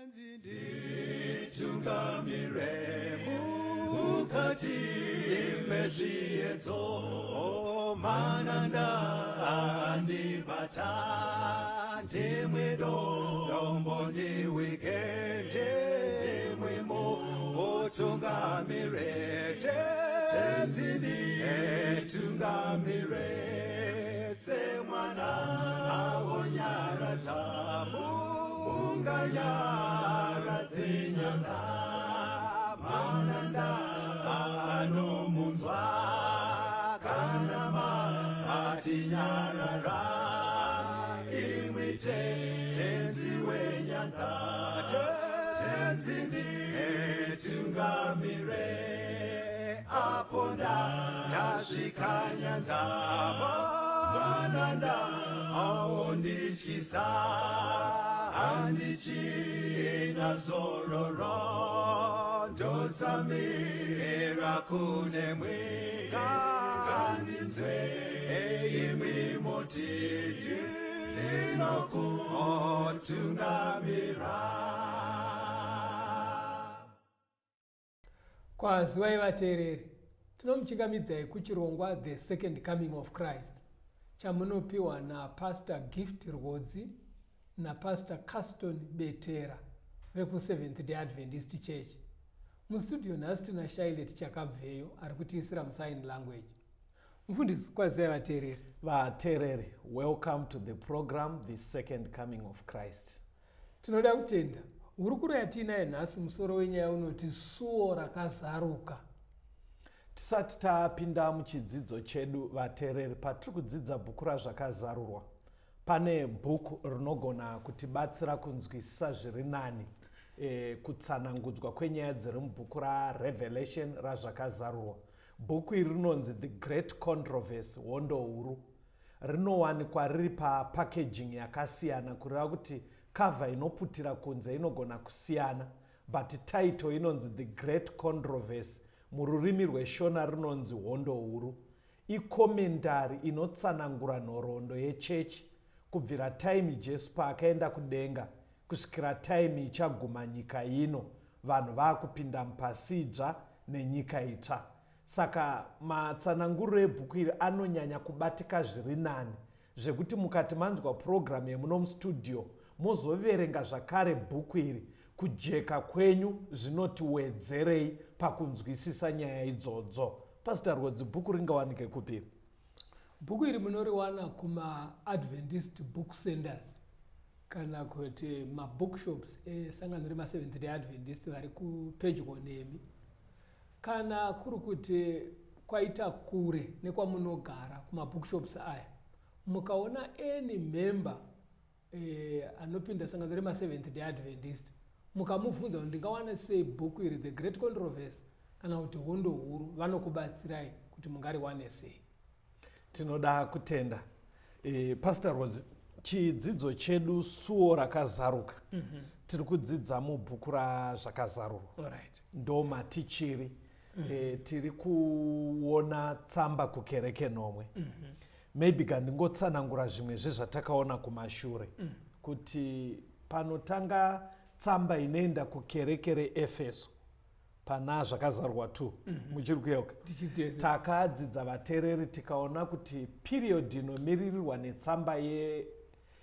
Nditungamire mukati mezviedzo, mananda andibata, ndimwe dombo ndiwike, ndimwe mutungamire, Tenzi nditungamire, semwana awonyaradza munganyaradze nyanza, mananda anomunzwa kana matinyarara, imwi Tenzi wenyanza, Tenzi nditungamire, apo ndasvika nyanza, mananda aondityisa, handichina zororo, ndotsamira kunemwi, ngandinzwe imwi moti ndinokutungamira. Kwaziwai vateereri, tinomuchingamidzai kuchirongwa The Second Coming of Christ chamunopiwa naPastor Gift Rwodzi naPastor Caston Betera vekuSeventh Day Adventist Church. Mustudio nhasi tina Shailet Chakabveyo ari kutiisira musign language. Mufundisi, kwazivai vateereri. Vateereri, welcome to the program The Second Coming of Christ. Tinoda kutenda hurukuro yatiinayo nhasi. Musoro wenyaya unoti suo rakazaruka. Tisati tapinda muchidzidzo chedu vateereri, patiri kudzidza bhuku raZvakazarurwa, pane bhuku rinogona kutibatsira kunzwisisa zviri nani kutsanangudzwa kwenyaya dziri mubhuku raRevelation, raZvakazarurwa. Bhuku iri rinonzi The Great Controversy, Hondo Huru. Rinowanikwa riri papackaging yakasiyana, kureva kuti cover inoputira kunze inogona kusiyana, but title inonzi The Great Controversy, mururimi rweShona rinonzi Hondo Huru. Icommentary inotsanangura nhoroondo yechechi kubvira time Jesu paakaenda kudenga kusvikira time ichaguma nyika ino, vanhu vaakupinda mupasi idzva nenyika itsva. Saka matsananguriro ebhuku iri anonyanya kubatika zviri nani, zvekuti mukati manzwa purogiramu yemuno mustudio mozoverenga zvakare bhuku iri, kujeka kwenyu zvinotiwedzerei pakunzwisisa nyaya idzodzo. Pastor Rwodzi, bhuku ringawanike kupi? Bhuku iri munoriwana kumaAdventist book centers kana kuti mabookshops esangano remaSeventh Day Adventist vari kupedyo nemi. Kana kuri kuti kwaita kure nekwamunogara kumabookshops aya, mukaona any member anopinda sangano remaSeventh Day Adventist, mukamubvunza kuti ndingawana sei bhuku iri, The Great Controversy kana kuti Hondo Huru, vanokubatsirai kuti mungariwane sei. Tinoda kutenda Pastor Rose. Chidzidzo chedu suo rakazaruka. Tiri kudzidza mubhuku raZvakazarurwa. Ndo matichiri. Tiri kuona tsamba kukereke nomwe. Maybe kandingotsanangura zvimwe zvezvatakaona kumashure, kuti panotanga tsamba inoenda kukereke reEfeso pana Zvakazarurwa 2, muchiri kuyeuka? Tichitese. Takadzidza vateereri, tikaona kuti period inomiririrwa netsamba ye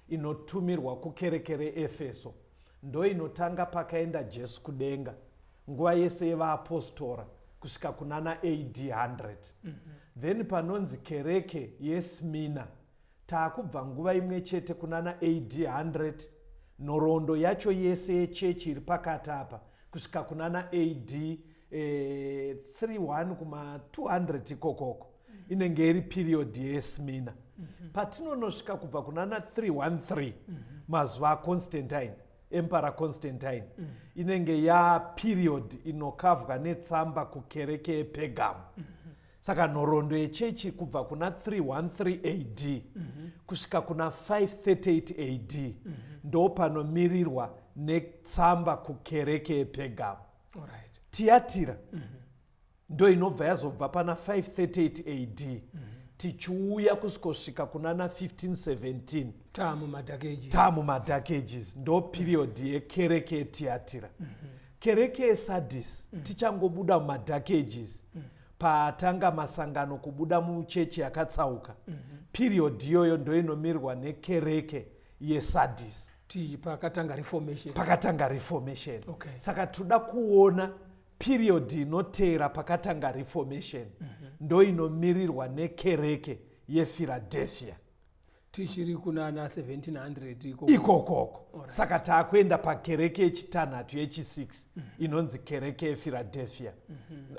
inotumirwa kukereke reEfeso ndo inotanga pakaenda Jesu kudenga, nguva yese yevaapostora kusvika kunana AD 100. Then panonzi kereke yeSmina, taakubva nguva imwe chete kunana AD 100, nhoroondo yacho yese yechechi iri pakati apa kusvika kunana AD 31 kuma 200 ikokoko, inenge iri period yeSmina. Patinonosvika kubva kunana 313, mazuva aConstantine, Emperor Constantine, inenge yaperiod inokavhwa netsamba kukereke yePergamo. Saka nhoroondo yechechi kubva kuna 313 AD kusvika kuna 538 AD ndo panomirirwa netsamba kukereke yePergamo. Tiyatira ndo inobva yazobva pana 538 AD. Tichiuya kusvikosvika kunana 1517. Taamumadark ages. Taamumadark ages, ndo period yekereke yeTiatira. Kereke yeSardis, tichangobuda mumadark ages, patanga masangano kubuda muchechi yakatsauka. Period iyoyo ndo inomirwa nekereke yeSardis. Ti pakatanga Reformation. Pakatanga Reformation. Saka toda kuona period inoteera pakatanga Reformation, ndo inomirirwa nekereke yePhiladelphia. Tichiri kunana 1700 iko. Ikokoko. Saka taakuenda pakereke yechitanhatu, yechi6, inonzi kereke yePhiladelphia.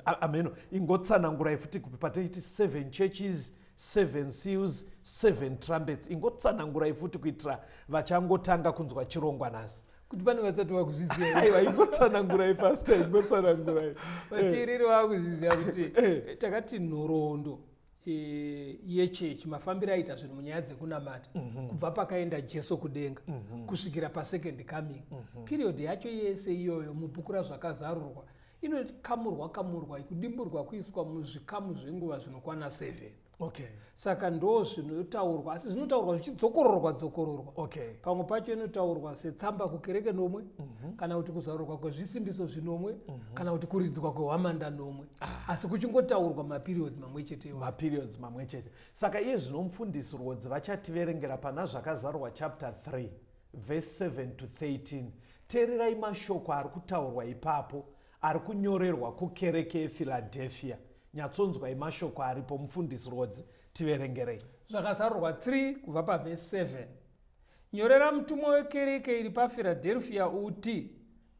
Ameno, ingotsanangurai futi kupi pataiiti seven churches, seven seals, seven trumpets. Ingotsanangurai futi kuitira vachangotanga kunzwa chirongwa nhasi. Kuti pane vasati vakuzviziva? Aiwa, ingotsanangurai, pastor, ingotsanangurai. Vateereri vakuzviziva kuti takati nhoroondo yechechi, mafambiro aita zvinhu munyaya dzekunamata kubva pakaenda Jesu kudenga kusvikira pasecond coming, period yacho yese iyoyo mubhuku raZvakazarurwa inokamurwa kamurwa, kudimburwa, kuiswa muzvikamu zvenguva zvinokwana 7. Saka ndo zvinotaurwa, asi zvinotaurwa zvichidzokororwa dzokororwa. Pamwe pacho inotaurwa setsamba kukereke nomwe, kana kuti kuzarurwa kwezvisimbiso zvinomwe, kana kuti kuridzwa kwehwamanda nomwe, asi kuchingotaurwa maperiods mamwe chete iwayo. Maperiods mamwe chete. Saka iye zvino mufundisi Rwodzi vachativerengera pana Zvakazarurwa chapter 3 verse 7 to 13. Teererai mashoko ari kutaurwa ipapo, ari kunyorerwa kukereke yePhiladelphia. Nyatsonzwai mashoko aripo. Mufundisi Rwodzi, tiverengerei. Zvakazarurwa 3, kubva pavhesi 7. Nyorera mutumwa wekereke iri paFiradherfia uti: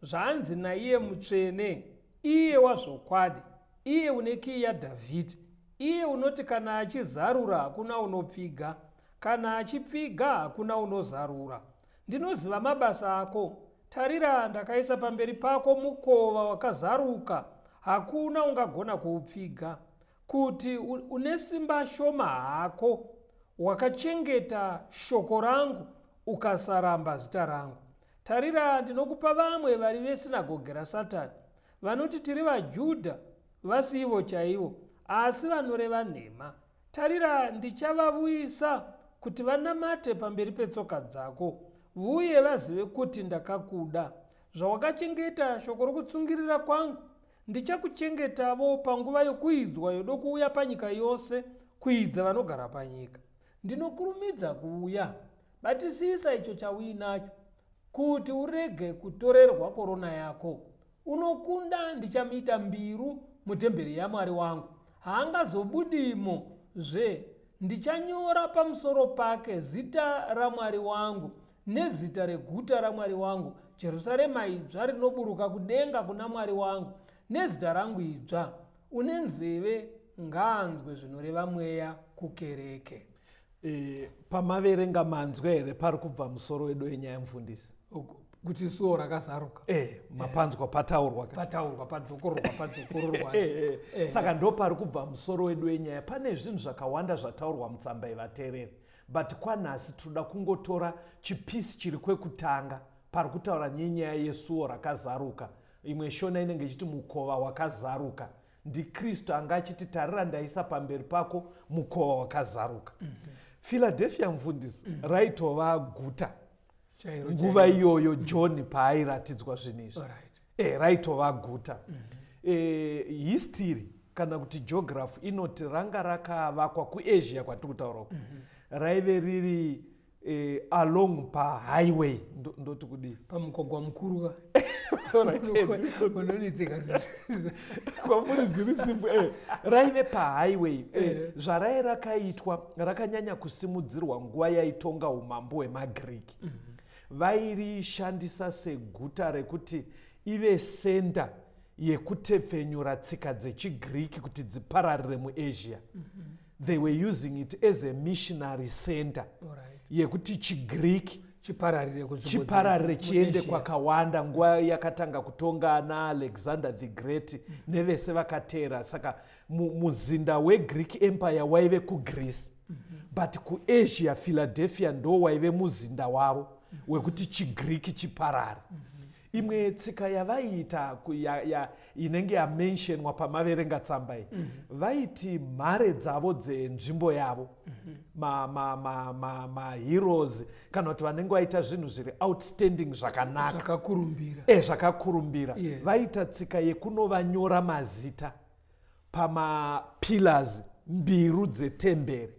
Zvanzi naiye mutsvene, iye wazvokwadi, iye une kiyi yaDhavhidhi, iye unoti kana achizarura hakuna unopfiga, kana achipfiga hakuna unozarura. Ndinoziva mabasa ako. Tarira, ndakaisa pamberi pako mukova wakazaruka, hakuna ungagona kuupfiga, kuti une simba shoma hako, wakachengeta shoko rangu, ukasaramba zita rangu. Tarira, ndinokupa vamwe vari vesinagoge raSatani, vanoti tiri vaJudha, vasivo chaivo, asi vanoreva nhema. Tarira, ndichavavuyisa kuti vanamate pamberi petsoka dzako, vuye vazive kuti ndakakuda. Zvawakachengeta shoko rokutsungirira kwangu, ndichakuchengetavo panguva yokuidzwa yodokuuya panyika yose, kuidza vanogara panyika. Ndinokurumidza kuuya. Batisisa icho chauinacho, kuti urege kutorerwa korona yako. Unokunda ndichamuita mbiru mutemberi yaMwari wangu, haangazobudimo zve. Ndichanyora pamusoro pake zita raMwari wangu nezita reguta raMwari wangu, Jerusarema idzva rinoburuka kudenga kuna Mwari wangu, nezita rangu idzva. Une nzeve ngaanzwe zvinoreva Mweya kukereke. Pamaverenga manzwa here pari kubva musoro wedu wenyaya, mufundisi? Kuti suo rakazaruka. Mapanzwa pataurwa ka? Pataurwa, padzokororwa, padzokororwa. Saka ndo pari kubva musoro wedu wenyaya. Pane zvinhu zvakawanda zvataurwa mutsamba yevateereri, but kwanhasi tinoda kungotora chipisi chiri kwekutanga, pari kutaura nenyaya yesuo rakazaruka. Imwe Shona inenge ichiti mukova wakazaruka. NdiKristu anga achiti, "Tarira, ndaisa pamberi pako mukova wakazaruka." Philadelphia, mufundisi, raitova guta chairo nguva chairo. iyoyo John paairatidzwa zvinhu izvi. Raitova guta. History kana kuti geography inoti ranga rakavakwa kuAsia kwatiri kutaura uku. Raive riri along pahighway. Ndoti kudii? Pamugwagwa mukuru ka. Alright, Unonetseka. Kwamuri zviri simple. Raive pahighway. Zvarai rakaitwa, rakanyanya kusimudzirwa nguva yaitonga umambo hwemaGiriki. Vairishandisa seguta rekuti ive center yekutepfenyura tsika dzechiGiriki kuti dzipararire muAsia. They were using it as a missionary center yekuti chiGiriki chipararire kunzvimbo chipararire, dzese chiende muAsia. kwakawanda. Nguva yakatanga kutonga naAlexander the Great nevese vakateera. Saka muzinda weGreek Empire waive kuGreece, but kuAsia, Philadelphia ndo waive muzinda wavo wekuti chiGiriki chiparare. Imwe tsika yavaiita inenge yamentionwa pamaverenga tsamba iyi, vaiti mhare dzavo dzenzvimbo yavo, maheroes kana kuti vanenge vaita zvinhu zviri outstanding, zvakanaka, zvakakurumbira, zvakakurumbira, vaita tsika yekunovanyora mazita pamapillars, mbiru dzetemberi.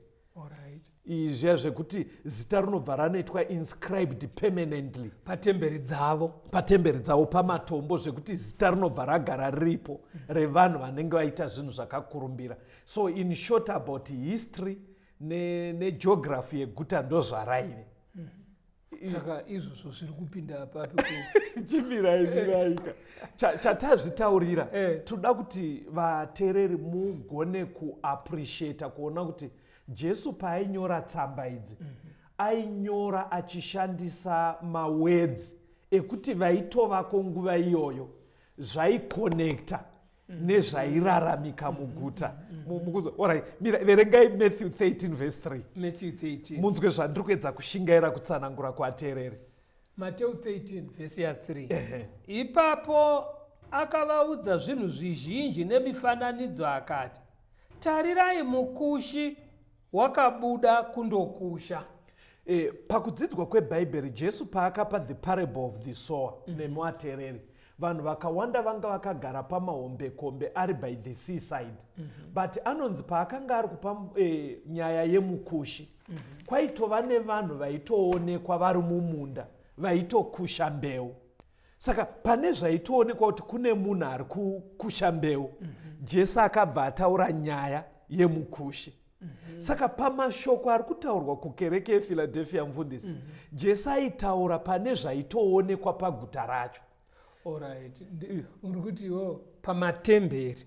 Izviya zvekuti zita rinobva ranoitwa inscribed permanently patemberi dzavo. Patemberi dzavo, pamatombo, zvekuti zita rinobva ragara riripo revanhu vanenge vaita zvinhu zvakakurumbira. So in short, about history negeography yeguta, ndozvaraive. Saka izvozvo zviri kupinda papi? Chimirai, miraika. Chatazvitaurira, toda kuti vateereri mugone kuappreciata, kuona kuti Jesu paainyora tsamba idzi, ainyora achishandisa mawords ekuti vaitovako nguva iyoyo, zvaikonekta nezvairaramika muguta. Alright, mira, verengai Matthew 13 verse 3. Matthew 13. Munzwe zvandiri kuedza kushingaira kutsanangura kuateereri. Mateo 13 vhesi ya3. Ipapo akavaudza zvinhu zvizhinji nemifananidzo, akati, "Tarirai, mukushi wakabuda kundokusha." Pakudzidzwa kwebhaibheri, Jesu paakapa the parable of the sower, nemuateereri, vanhu vakawanda vanga vakagara pamahombekombe ari by the seaside, but anonzi paakanga ari kupa nyaya yemukushi, kwaitova nevanhu vaitoonekwa vari mumunda vaitokusha mbeu. Saka pane zvaitoonekwa kuti kune munhu ari kukusha mbeu, Jesu akabva ataura nyaya yemukushi. Saka pamashoko ari kutaurwa kukereke yePhiladelphia, mufundisi, Jesu aitaura pane zvaitoonekwa paguta racho. Alright, uri kuti iwo pamatemberi,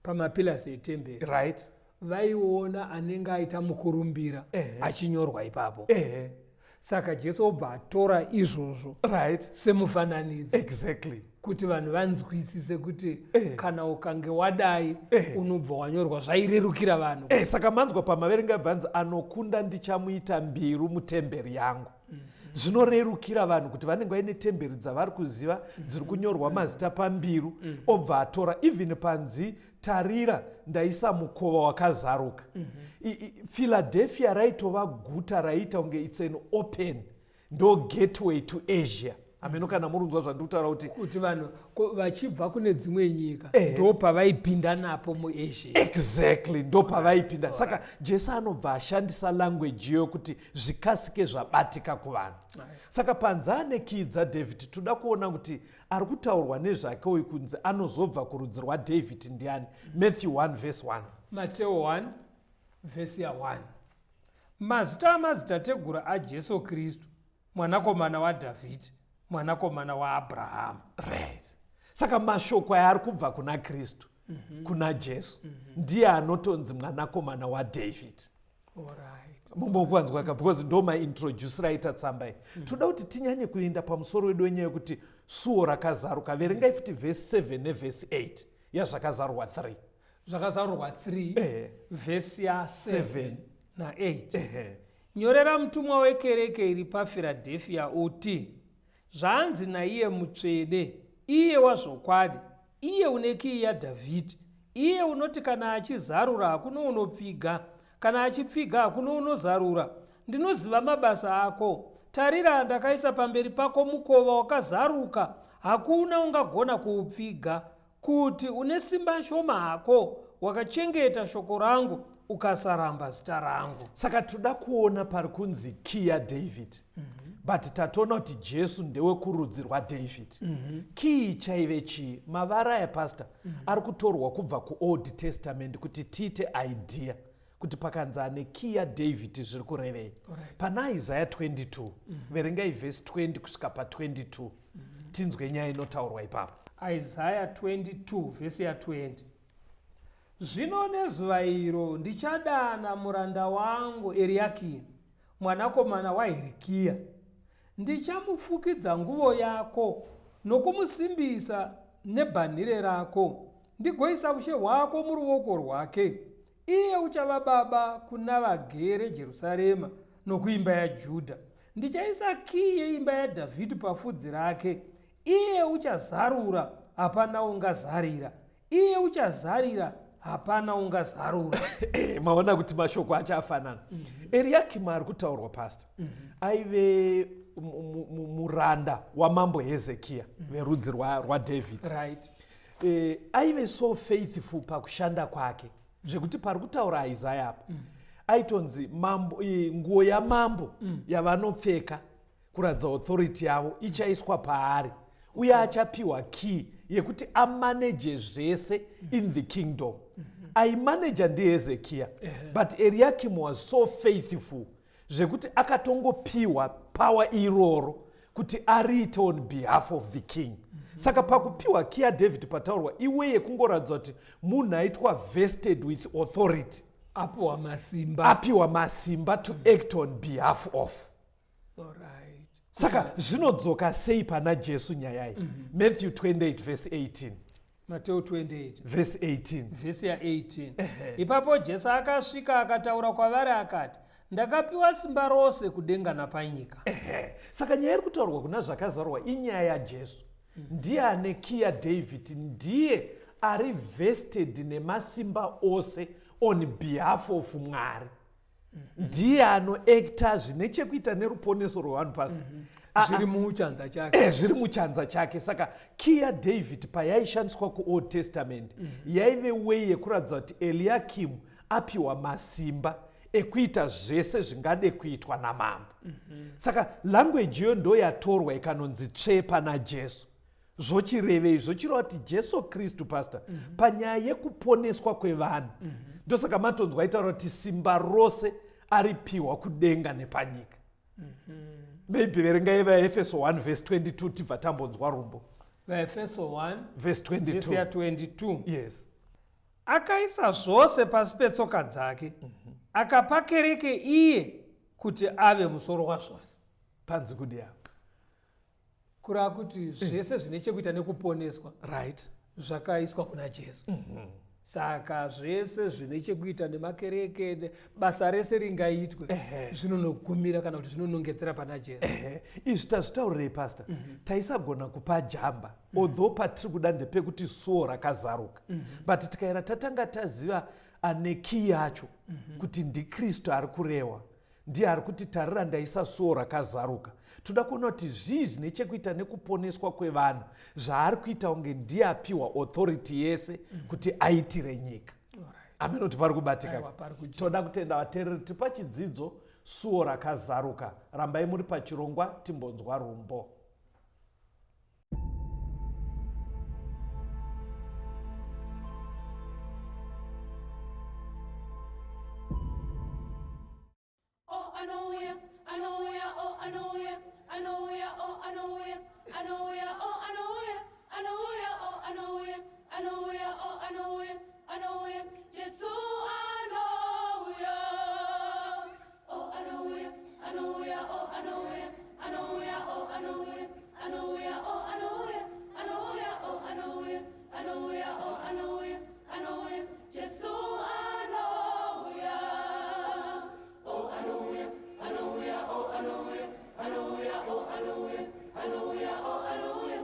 pamapillars etemberi, vaiona anenge aita mukurumbira achinyorwa ipapo. Saka Jesu obva atora izvozvo semufananidzo kuti vanhu vanzwisise kuti kana ukange wadai, unobva wanyorwa, zvairerukira vanhu. Saka manzwa pamaverenga bvanzi, "Anokunda ndichamuita mbiru mutemberi yangu." Zvinorerukira vanhu kuti vanenge vaine temberi dzavari kuziva dziri kunyorwa mazita pambiru. Obva atora even panzi, "Tarira, ndaisa mukova wakazaruka." Philadelphia raitova guta raiita kunge it's an open, ndo gateway to Asia. Hameno kana murunzwa zvandiri kutaura kuti Kuti vanhu vachibva kune dzimwe nyika, ndo pavaipinda napo muAsia. Exactly, ndo pavaipinda. Saka Jesu anobva ashandisa language iyoyo kuti zvikasike zvabatika kuvanhu. Saka panzi ane kii dzaDavid, toda kuona kuti ari kutaurwa nezvake uyu kunzi anozobva kurudzi rwaDavid ndiani. Matthew 1 verse 1. Mateo 1 vhesi ya1. Mazita amadzitateguru aJesu Kristu, mwanakomana waDhavhidhi, mwanakomana waAbhurahama. Right, saka mashoko aya ari kubva kuna Kristu, kuna Jesu. Ndiye anotonzi mwanakomana waDavid. Mumbokuwanzwaka, because ndo maintroducer aita tsamba iyi. Toda kuti tinyanye kuenda pamusoro wedu wenyaya yekuti suo rakazaruka. Verengai futi vhesi 7 nevhesi 8 yaZvakazarurwa 3. Zvakazarurwa 3, vhesi ya7 7. na8. Nyorera mutumwa wekereke iri paFiradhefiya uti, "Zvanzi naiye mutsvene, iye wazvokwadi, iye une kiyi yaDhavhidhi, iye unoti kana achizarura hakuna unopfiga, kana achipfiga hakuna unozarura. Ndinoziva mabasa ako. Tarira, ndakaisa pamberi pako mukova wakazaruka, hakuna ungagona kuupfiga, kuti une simba shoma hako, wakachengeta shoko rangu, ukasaramba zita rangu." Saka toda kuona pari kunzi key yaDavid, but tatoona kuti Jesu ndewekurudzi rwaDavid. Kii chaive chii? Mavara aya, pastor, ari kutorwa kubva kuOld Testament kuti tiite idea kuti pakanzi ane key yaDavid zviri kurevei. Pana Isaya 22, verengai vhesi 20 kusvika pa22, tinzwe nyaya inotaurwa ipapo. Isaya 22 vhesi ya20. Zvino nezuva iro ndichadana muranda wangu Eriyakimu, mwanakomana waHirikiya. Ndichamufukidza nguvo yako nokumusimbisa nebhanhire rako, ndigoisa ushe hwako muruoko rwake. Iye uchava baba kuna vagere Jerusarema nokuimba yaJudha. Ndichaisa kiyi yeimba yaDhavhidhi pafudzi rake. Iye uchazarura, hapana ungazarira. Iye uchazarira, hapana ungazarura. Maona kuti mashoko acho afanana. Eriakimu ari kutaurwa, pastor, aive muranda wamambo Hezekiya, verudzi rwaDavid. Aive so faithful pakushanda kwake zvekuti pari kutaura Isaya apa, aitonzi mambo, nguo yamambo yavanopfeka kuratidza authority yavo ichaiswa paari, uye achapiwa key yekuti amaneje zvese in the kingdom. Aimaneja ndiHezekiya, but Eriakim was so faithful zvekuti akatongopiwa power iroro kuti ariite on behalf of the king. Saka pakupiwa key yaDavid pataurwa iwe yekungoratidza kuti munhu aitwa vested with authority. Apiwa masimba. Apiwa masimba to act on behalf of. Saka zvinodzoka sei pana Jesu nyaya iyi? Matthew 28 verse 18. Mateo 28 verse 18. Vhesi ya18. Ipapo Jesu akasvika akataura kwavari akati, "Ndakapiwa simba rose kudenga napanyika." Ehe. Saka nyaya iri kutaurwa kuna Zvakazarurwa inyaya yaJesu. Ndiye ane key yaDavid, ndiye ari vested nemasimba ose on behalf of Mwari. Ndiye anoacta zvine chekuita neruponeso rwevanhu, pastor. Zviri muchanza chake. Zviri muchanza chake. Saka key yaDavid payaishandiswa kuOld Testament, yaive way yekuratidza kuti Eliakimu apiwa masimba ekuita zvese zvingade kuitwa namambo. Saka language iyo ndo yatorwa ikanonzi tsve pana Jesu. Zvochirevei? Zvochireva kuti Jesu Kristu, pastor, panyaya yekuponeswa kwevanhu, ndosaka matonzwa aitaura kuti simba rose aripiwa kudenga nepanyika. Maybe verengai VaEfeso 1 verse 22, tibva tambonzwa rumbo. VaEfeso 1 verse vhesi 22. Ya22. Yes. Akaisa zvose pasi petsoka dzake, akapa kereke iye kuti ave musoro wazvose. Panzi kudi apa? Kureva kuti zvese zvine chekuita nekuponeswa zvakaiswa kuna Jesu. Saka zvese zvine chekuita nemakereke, basa rese ringaitwe, zvinonogumira kana kuti zvinonongedzera pana Jesu. Ehe, izvi tazvitaurirei, pastor? Taisagona kupa jamba, although patiri kuda ndepekuti suo rakazaruka, but tikaera tatanga taziva ane key yacho kuti ndiKristu ari kurehwa, ndiye ari kuti, "Tarira, ndaisa suo rakazaruka." Toda kuona kuti zvii zvine chekuita nekuponeswa kwevanhu zvaari kuita kunge ndiye apiwa authority yese kuti aitire nyika. Amene kuti pari kubatika. Aiwa, pari kujeka. Toda kutenda vateereri. Tiri pachidzidzo Suo Rakazaruka. Rambai muri pachirongwa, timbonzwa rumbo. Oh, anouya, anouya, oh, anouya, anouya, oh, anouya, anouya, oh, anouya, anouya, oh, anouya, anouya, oh, anouya, anouya, Jesu anouya. Oh, anouya, anouya, oh, anouya, anouya, oh, anouya, anouya, oh, anouya, anouya, oh, anouya, anouya, oh, anouya, anouya, Jesu anouya. Oh, anouya, anouya, oh, anouya, anouya, oh, anouya, anouya, oh, anouya,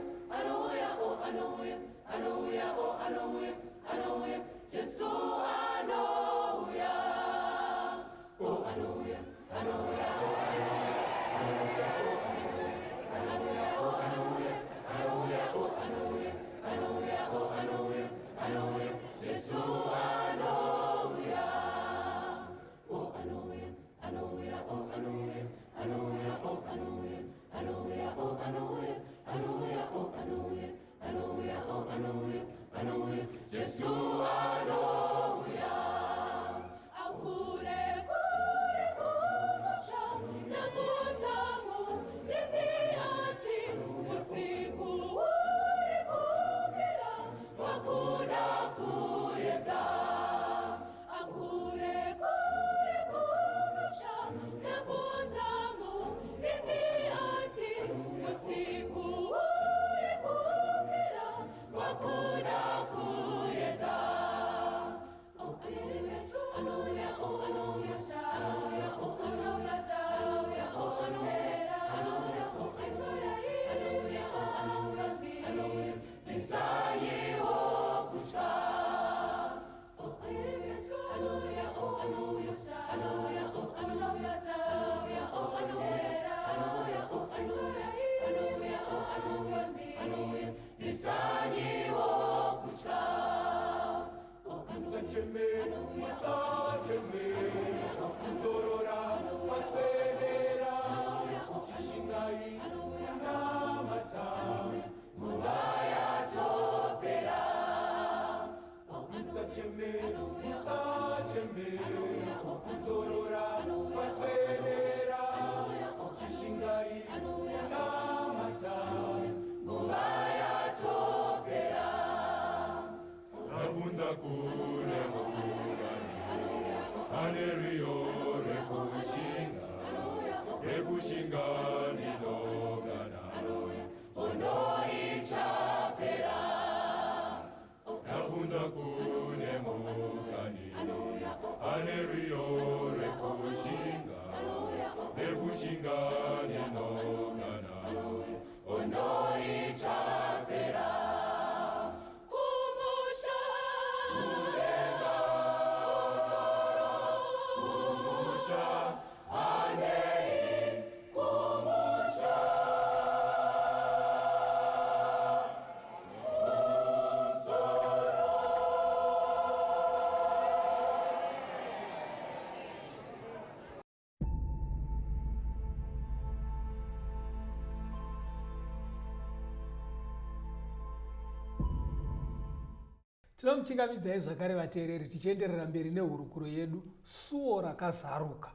Tinomuchingamidzai zvakare vateereri tichienderera mberi nehurukuro yedu Suo Rakazaruka.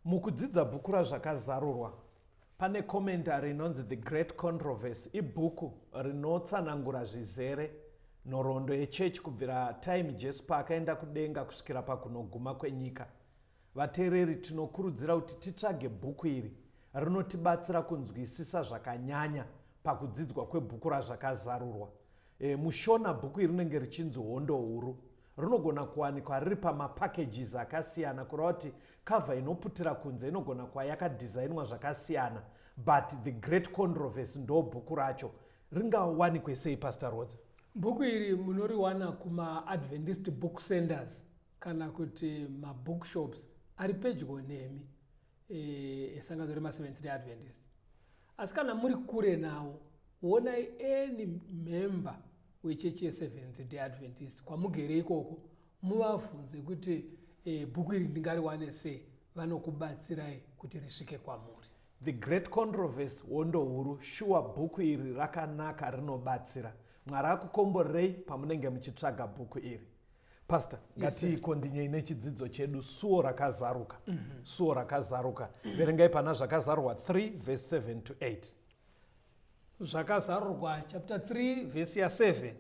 Mukudzidza bhuku raZvakazarurwa, pane commentary inonzi The Great Controversy, ibhuku rinotsanangura zvizere nhoroondo yechechi kubvira time Jesu paakaenda kudenga kusvikira pakunoguma kwenyika. Vateereri tinokurudzira kuti titsvage bhuku iri rinotibatsira kunzwisisa zvakanyanya pakudzidzwa kwebhuku raZvakazarurwa. E, muShona bhuku iri rinenge richinzi Hondo Huru. Rinogona kuwanikwa riri pamapackages akasiyana kureva kuti cover inoputira kunze inogona kuva yakadhizainwa zvakasiyana but The Great Controversy ndo bhuku racho. Ringawanikwe sei Pastor Rhodzi? Bhuku iri munoriwana kumaAdventist Book Centers kana kuti mabookshops ari pedyo nemi e, esangano remaSeventh Day Adventist. Asi kana muri kure nawo, wonai any member wechechi yeSeventh Day Adventist kwamugere ikoko, muvavhunze kuti e, bhuku iri ndingariwane sei, vanokubatsirai kuti risvike kwamuri. The Great Controversy, Hondo Huru, shuwa bhuku iri rakanaka rinobatsira. Mwari akukomborerei pamunenge muchitsvaga bhuku iri. Pastor, ngatikondinyei nechidzidzo chedu suo rakazaruka. Mm -hmm. Suo rakazaruka. Mm -hmm. Verengai pana Zvakazarurwa 3 verse 7 to 8. Zvakazarurwa chapter 3 verse ya 7.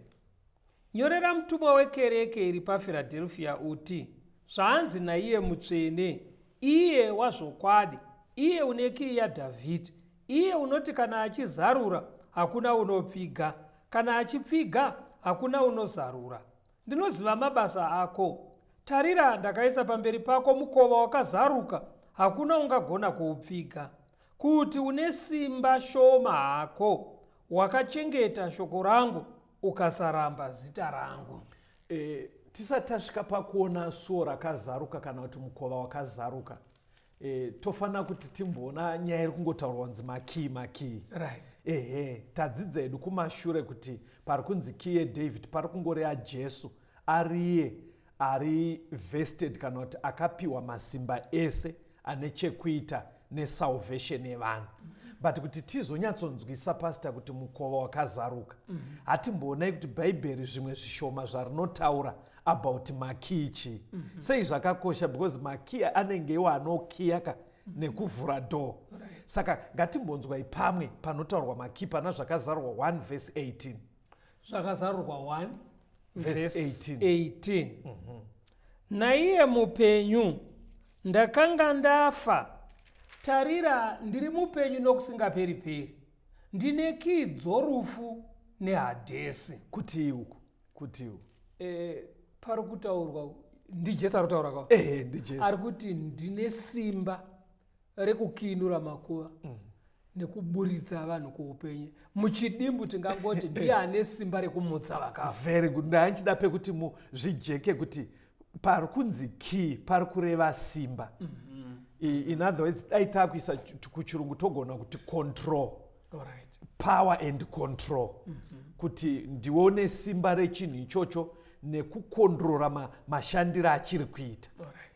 Nyorera mutumwa wekereke iri paFiradherfia uti, Zvanzi naiye mutsvene, iye wazvokwadi, iye une kiyi yaDhavhidhi, iye unoti kana achizarura hakuna unopfiga, kana achipfiga hakuna unozarura. Ndinoziva mabasa ako. Tarira, ndakaisa pamberi pako mukova wakazaruka, hakuna ungagona kuupfiga. Kuti une simba shoma hako, wakachengeta shoko rangu, ukasaramba zita rangu. E, tisati tasvika pakuona suo rakazaruka kana kuti mukova wakazaruka e, tofanira kuti timboona nyaya iri kungotaurwa kunzi makii makii right. Ehe, tadzidza hedu kumashure kuti pari kunzi kii yeDavid pari kungoreya Jesu ariye ari vested kana kuti akapiwa masimba ese ane chekuita nesalvation yevanhu. But kuti tizonyatsonzwisa pastor kuti mukova wakazaruka, hatimboonai kuti bhaibheri zvimwe zvishoma zvarinotaura about makii chii. Mm -hmm. Sei zvakakosha because makii anenge iwo anokiya ka nekuvhura door. Right. Saka ngatimbonzwai pamwe panotaurwa makii pana Zvakazarurwa 1 verse 18. Zvakazarurwa 1 verse 18. 18. Mm -hmm. Naiye mupenyu, ndakanga ndafa, tarira ndiri mupenyu nokusingaperi-peri, ndine kii dzorufu nehadhesi. Kuti uku kuti uku e, pari kutaurwa ndiJesu ari kutaura ka? Ehe, ndiJesu ari kuti ndine simba rekukiinura makuva nekuburitsa vanhu kuupenyu. Muchidimbu tingangoti ndiye ane simba rekumutsa vakafa. Very good. Ndanchida pekuti muzvijeke kuti pari kunzi key pari kureva simba. Mm -hmm. In other words, dai takuisa kuchirungu togona kuti control. Alright. Power and control. Mm -hmm. Kuti ndione simba rechinhu ichocho nekukondrora mashandiro achiri kuita.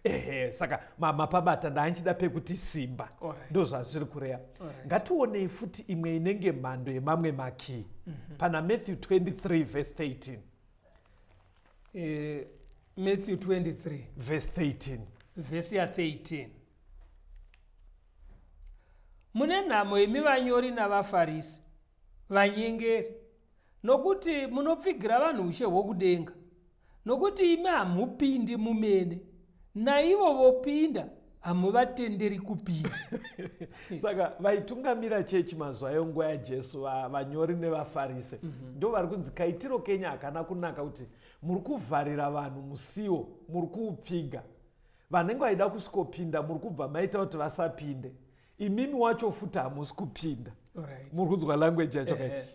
Ehe, saka mapabata ndaanchida pekuti simba. Ndo zvazviri kureya. Ngationei futi imwe inenge mhando yemamwe makii. Mm -hmm. Pana Matthew 23 verse 13. Matthew 23 verse 13. Verse ya 13. Mune nhamo imi vanyori navaFarisi, vanyengeri, nokuti munopfigira vanhu ushe hwokudenga, nokuti imi hamupindi mumene, naivo vopinda hamuvatenderi kupinda. Saka vaitungamira chechi mazuva enguva yaJesu, vanyori nevaFarise, mm -hmm. ndo vari kunzi kaitiro kenya hakana kunaka kuti muri kuvharira vanhu musiwo, muri kuupfiga. Vanenge vaida kusvikopinda muri kubva maita kuti vasapinde. Imimi wacho futi hamusi kupinda. Right. Muri kunzwa language yacho kai.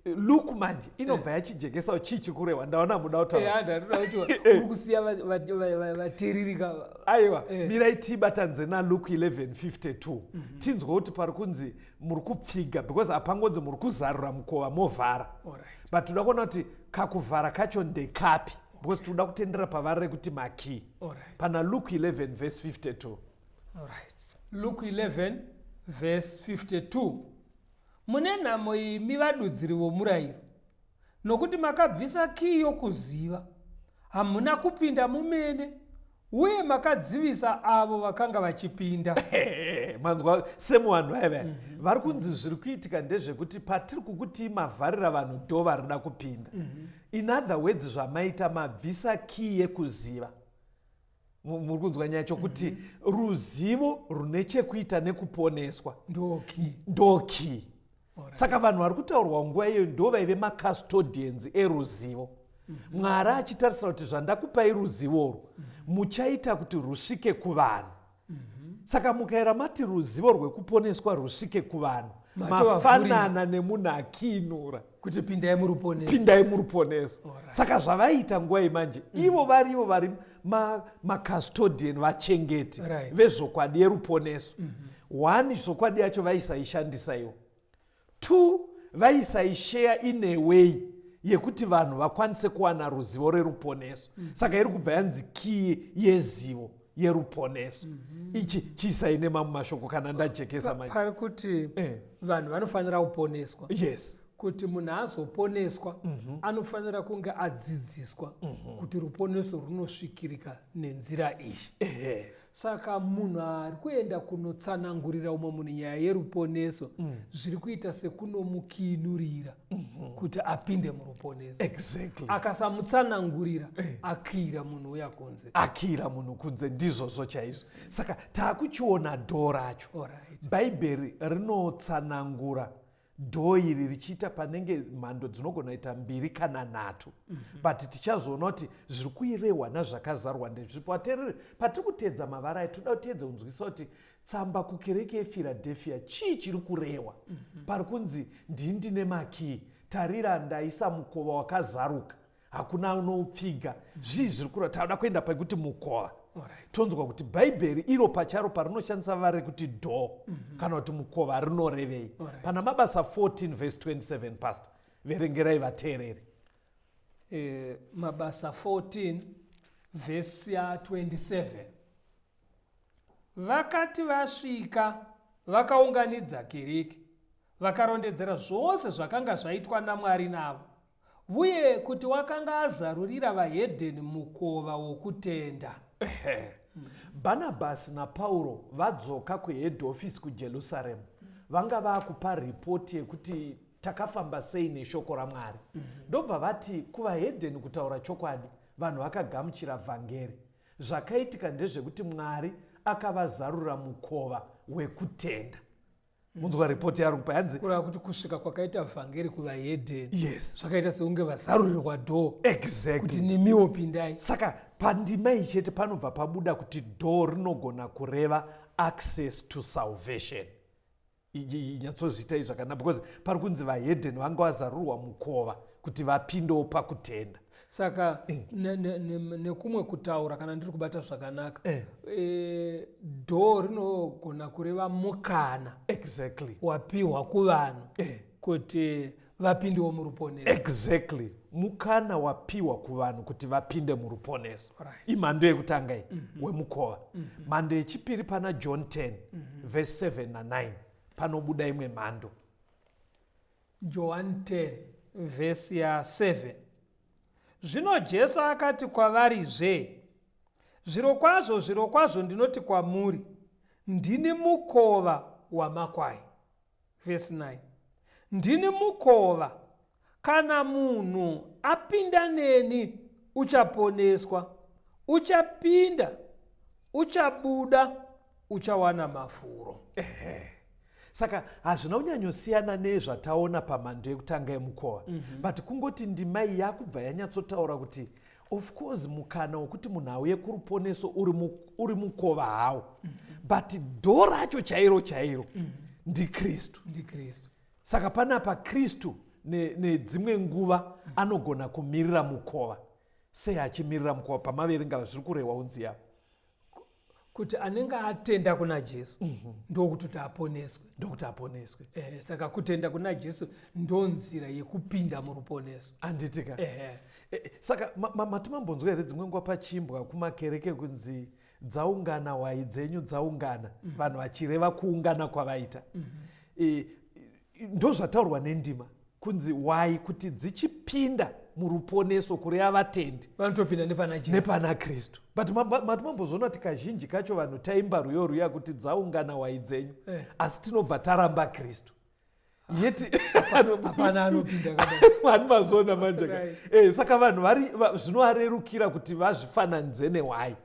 Look manje inobva yachijekesa chii chikurehwa. Ndaona muda kutaura. Ndatoda kuti uri kusiya vateereri. Aiwa, mirai tibatanze naLuke 11:52. Mm -hmm. Tinzwe kuti pari kunzi muri kupfiga because apangonzi muri kuzarura mukova movhara. Right. But toda kuona kuti kakuvhara kacho ndekapi because toda kutendera pavari rekuti makii. Right. Pana Luke 11 verse 52. Right. Luke 11 verse 52. Mune nhamo imi vadudziri vomurayiro, Nokuti makabvisa kiyi yokuziva, hamuna kupinda mumene, uye makadzivisa avo vakanga vachipinda. Manzwa semuvanhu vaya vaya vari kunzi zviri kuitika ndezvekuti patiri kukutii mavharira vanhu dho varida kupinda. In other words, zvamaita, mabvisa kii yekuziva. Muri kunzwa nyaya chokuti ruzivo rune chekuita nekuponeswa. Ndoki. Ndoki. Saka vanhu vari kutaurwa nguva iyoyo ndo vaive macustodians eruzivo. Mwari achitarisira kuti zvandakupai ruzivo urwu, muchaita kuti rusvike kuvanhu. Saka mukaera mati ruzivo rwekuponeswa rusvike kuvanhu, Matovavhurira. mafanana nemunhu akiinura kuti pindai muruponeso. Pindai muruponeso. Saka zvavaiita nguva imanje, ivo varivo vari macustodian, vachengeti vezvokwadi yeruponeso. One, zvokwadi yacho vaisaishandisa ivo. Two, vaisaishare in a way yekuti vanhu vakwanise kuwana ruzivo reruponeso. Saka iri kubva yanzi kiyi yezivo yeruponeso. Ichi chiisai nemamwe mashoko kana ndajekesa manje. Pari kuti vanhu vanofanira kuponeswa. Kuti munhu azoponeswa, anofanira kunge adzidziswa kuti ruponeso runosvikirika nenzira iyi. Saka munhu ari kuenda kunotsanangurira umwe munhu nyaya yeruponeso, zviri kuita sekunomukiinurira kuti apinde muruponeso. Akasamutsanangurira, akiyira munhu uya kunze. Akiyira munhu kunze, ndizvozvo chaizvo. Saka taakuchiona dhoo racho. Bhaibheri rinotsanangura dhoo iri richiita panenge mhando dzinogona kuita mbiri kana nhatu, but tichazoona kuti zviri kuirehwa nazvakazarwa ndezvipo. Ateereri, patiri kuteedza mavara aya, toda kuteedza kunzwisa kuti tsamba kukereke yeFiradherfia chii chiri kurehwa. Pari kunzi, "Ndini ndine makii, tarira, ndaisa mukova wakazaruka, hakuna unoupfiga." Zvii zviri kureva? Tauda kuenda pekuti mukova. Tonzwa kuti Bhaibheri iro pacharo parinoshandisa vara rekuti door kana kuti mukova rinorevei. Pana Mabasa 14 verse 27, pastor, verengerai vateereri. Mabasa 14 vhesi ya27: Vakati vasvika, vakaunganidza kereke, vakarondedzera zvose zvakanga zvaitwa naMwari navo, uye kuti wakanga azarurira vahedheni mukova wokutenda. Bhanabhasi naPauro vadzoka kuhead office kuJerusaremu, vanga vaakupa ripoti yekuti takafamba sei neshoko raMwari. Ndobva vati kuvahedheni, kutaura chokwadi, vanhu vakagamuchira vhangeri. Zvakaitika ndezvekuti Mwari akavazarura mukova wekutenda. Munzwa ripoti yari kupa, yanzi Kureva kuti kusvika kwakaita vhangeri kuvahedheni, zvakaita sekunge vazarurirwa dhoo kuti nemiwo pindai. Saka pandima iyi chete panobva pabuda kuti dhoo rinogona kureva access to salvation. Nyatsozviitai zvakanaka, because pari kunzi vahedheni vanga vazarurwa mukova kuti vapindewo pakutenda. Saka nekumwe kutaura, kana ndiri kubata zvakanaka, dhoo rinogona kureva mukana wapiwa kuvanhu kuti vapindewo muruponeso. Exactly, mukana wapiwa kuvanhu kuti vapinde muruponeso. Imhando yekutanga iyi wemukova. Mhando yechipiri, pana John 10 verse 7 na9, panobuda imwe mhando. John 10 vhesi ya7: Zvino Jesu akati kwavarizve, "Zvirokwazvo, zvirokwazvo ndinoti kwamuri, ndini mukova wamakwai." Vhesi 9: "Ndini mukova. Kana munhu apinda neni, uchaponeswa, uchapinda, uchabuda, uchawana mafuro." Saka hazvina kunyanyosiyana nezvataona pamhando yekutanga yemukova, but kungoti ndima iyi yakubva yanyatsotaura kuti of course mukana wekuti munhu auye kuruponeso uri mukova hawo, but dhoo racho chairo chairo ndiKristu. NdiKristu. Saka panapa Kristu nedzimwe nguva anogona kumirira mukova. Sei achimirira mukova? Pamaverenga zviri kurehwa unzi yavo kuti anenge atenda kuna Jesu ndokutoti aponeswe. Ndokuti aponeswe. Saka kutenda kuna Jesu ndo nzira yekupinda muruponeso. Anditika? Ehe. Saka matimambonzwa here dzimwe nguva pachimbwa kumakereke kunzi, "Dzaungana hwai dzenyu, dzaungana," vanhu vachireva kuungana kwavaita? Ndo zvataurwa nendima. Kunzi hwai kuti dzichipinda muruponeso, kureva vatendi, vanotopinda nepana Jesu. Nepana Kristu. But mati mambozviona kuti kazhinji kacho vanhu taimba rwiyo rwiya kuti dzaungana hwai dzenyu, asi tinobva taramba Kristu, yeti Hapana anopinda kadai. Vanhu mazona manje ka. Saka vanhu vari zvinovarerukira kuti vazvifananidze nehwai,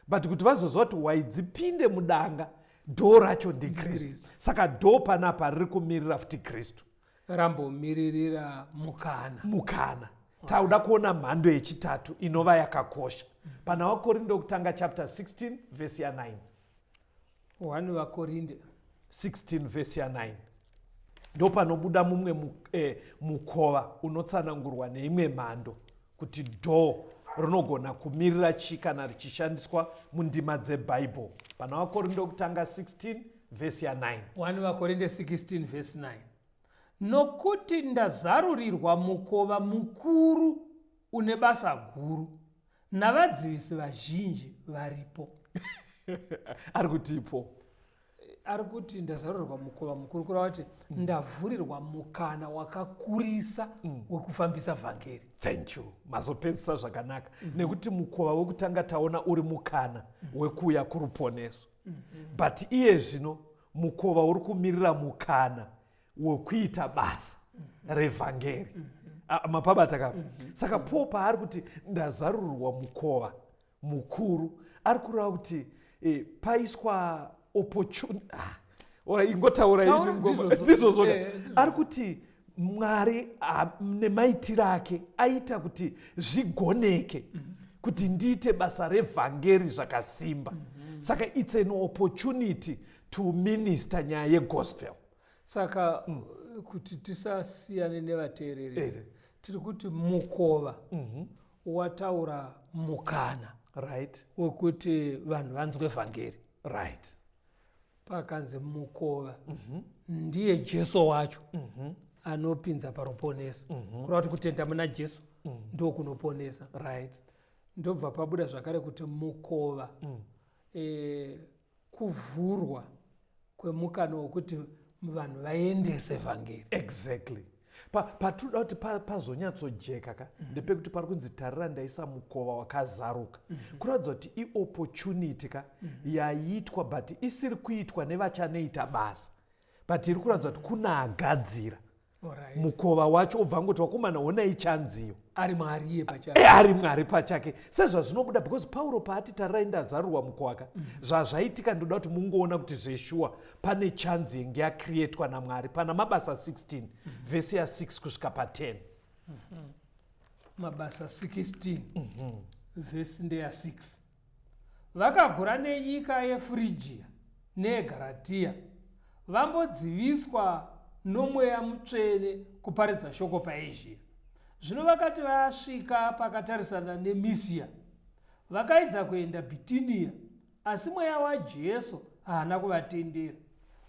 but kuti vazoziva kuti hwai dzipinde mudanga, door racho ndiKristu. Kristu. Saka door panapa riri kumirira futi Kristu. Rambomiririra mukana. Mukana. Tauda kuona mhando yechitatu inova yakakosha pana Vakorinde wokutanga chapter 16 vhesi ya9. 1 Vakorinde 16 vhesi ya9, ndo panobuda mumwe mukova unotsanangurwa neimwe mhando kuti door rinogona kumirira chii kana richishandiswa mundima dzebhaibheri. Pana Vakorinde wokutanga 16 vhesi ya9. 1 Vakorinde 16 vhesi 9: Nokuti ndazarurirwa mukova mukuru une basa guru, navadzivisi vazhinji varipo. Ari kutipo? Ari kuti ndazarurirwa mukova mukuru, kureva kuti ndavhurirwa mukana wakakurisa wekufambisa vhangeri. Thank you, mazopedzisa zvakanaka, nekuti mukova wekutanga taona uri mukana wekuuya kuruponeso, but iye zvino mukova uri kumirira mukana wekuita basa revhangeri. Ah, mapabata kapa. Saka Paul paari kuti ndazarurirwa mukova mukuru, ari kureva kuti paiswa opportunity. Ah, ora ingotaura. Taura, ini ngoma. Ndizvozvo. Ndizvozvo. Ndizvozvo. Ari kuti Mwari, ah, nemaitiro ake aita kuti zvigoneke kuti ndiite basa revhangeri zvakasimba. Saka it's an opportunity to minister nyaya yegospel. Saka kuti tisasiyane nevateereri, tiri kuti mukova wataura mukana wekuti vanhu vanzwe vhangeri. Pakanzi mukova, ndiye Jesu wacho anopinza paruponeso, kureva kuti kutenda muna Jesu ndokunoponesa. Ndobva pabuda zvakare kuti mukova kuvhurwa kwemukana wekuti vanhu vaendese vhangeri. Exactly. Patinoda kuti pazonyatsojeka ka, ndepekuti pari kunzi tarira, ndaisa mukova wakazaruka, kuratidza kuti iopportunity ka yaitwa, but isiri kuitwa nevachanoita basa, but iri kuratidza kuti kuna agadzira mukova wacho, obva angoti, "Vakomana, honai chanziyo." Ari Mwari iye pachake. Ari Mwari pachake, sezvazvinobuda, because Pauro paati tarirai ndazarurwa mukova ka, zvazvaitika, ndoda kuti mungoona kuti zveshuwa pane chanzi yenge yacreatwa naMwari pana Mabasa 16 vhesi ya6 kusvika pa10. Mabasa 16 vhesi ndeya6: Vakagura nenyika yeFrigia neyeGaratiya, vambodziviswa noMweya Mutsvene kuparidza shoko paEzhia. Zvino vakati vasvika pakatarisana neMisia, vakaedza kuenda Bhitiniya, asi Mweya waJesu haana kuvatendera.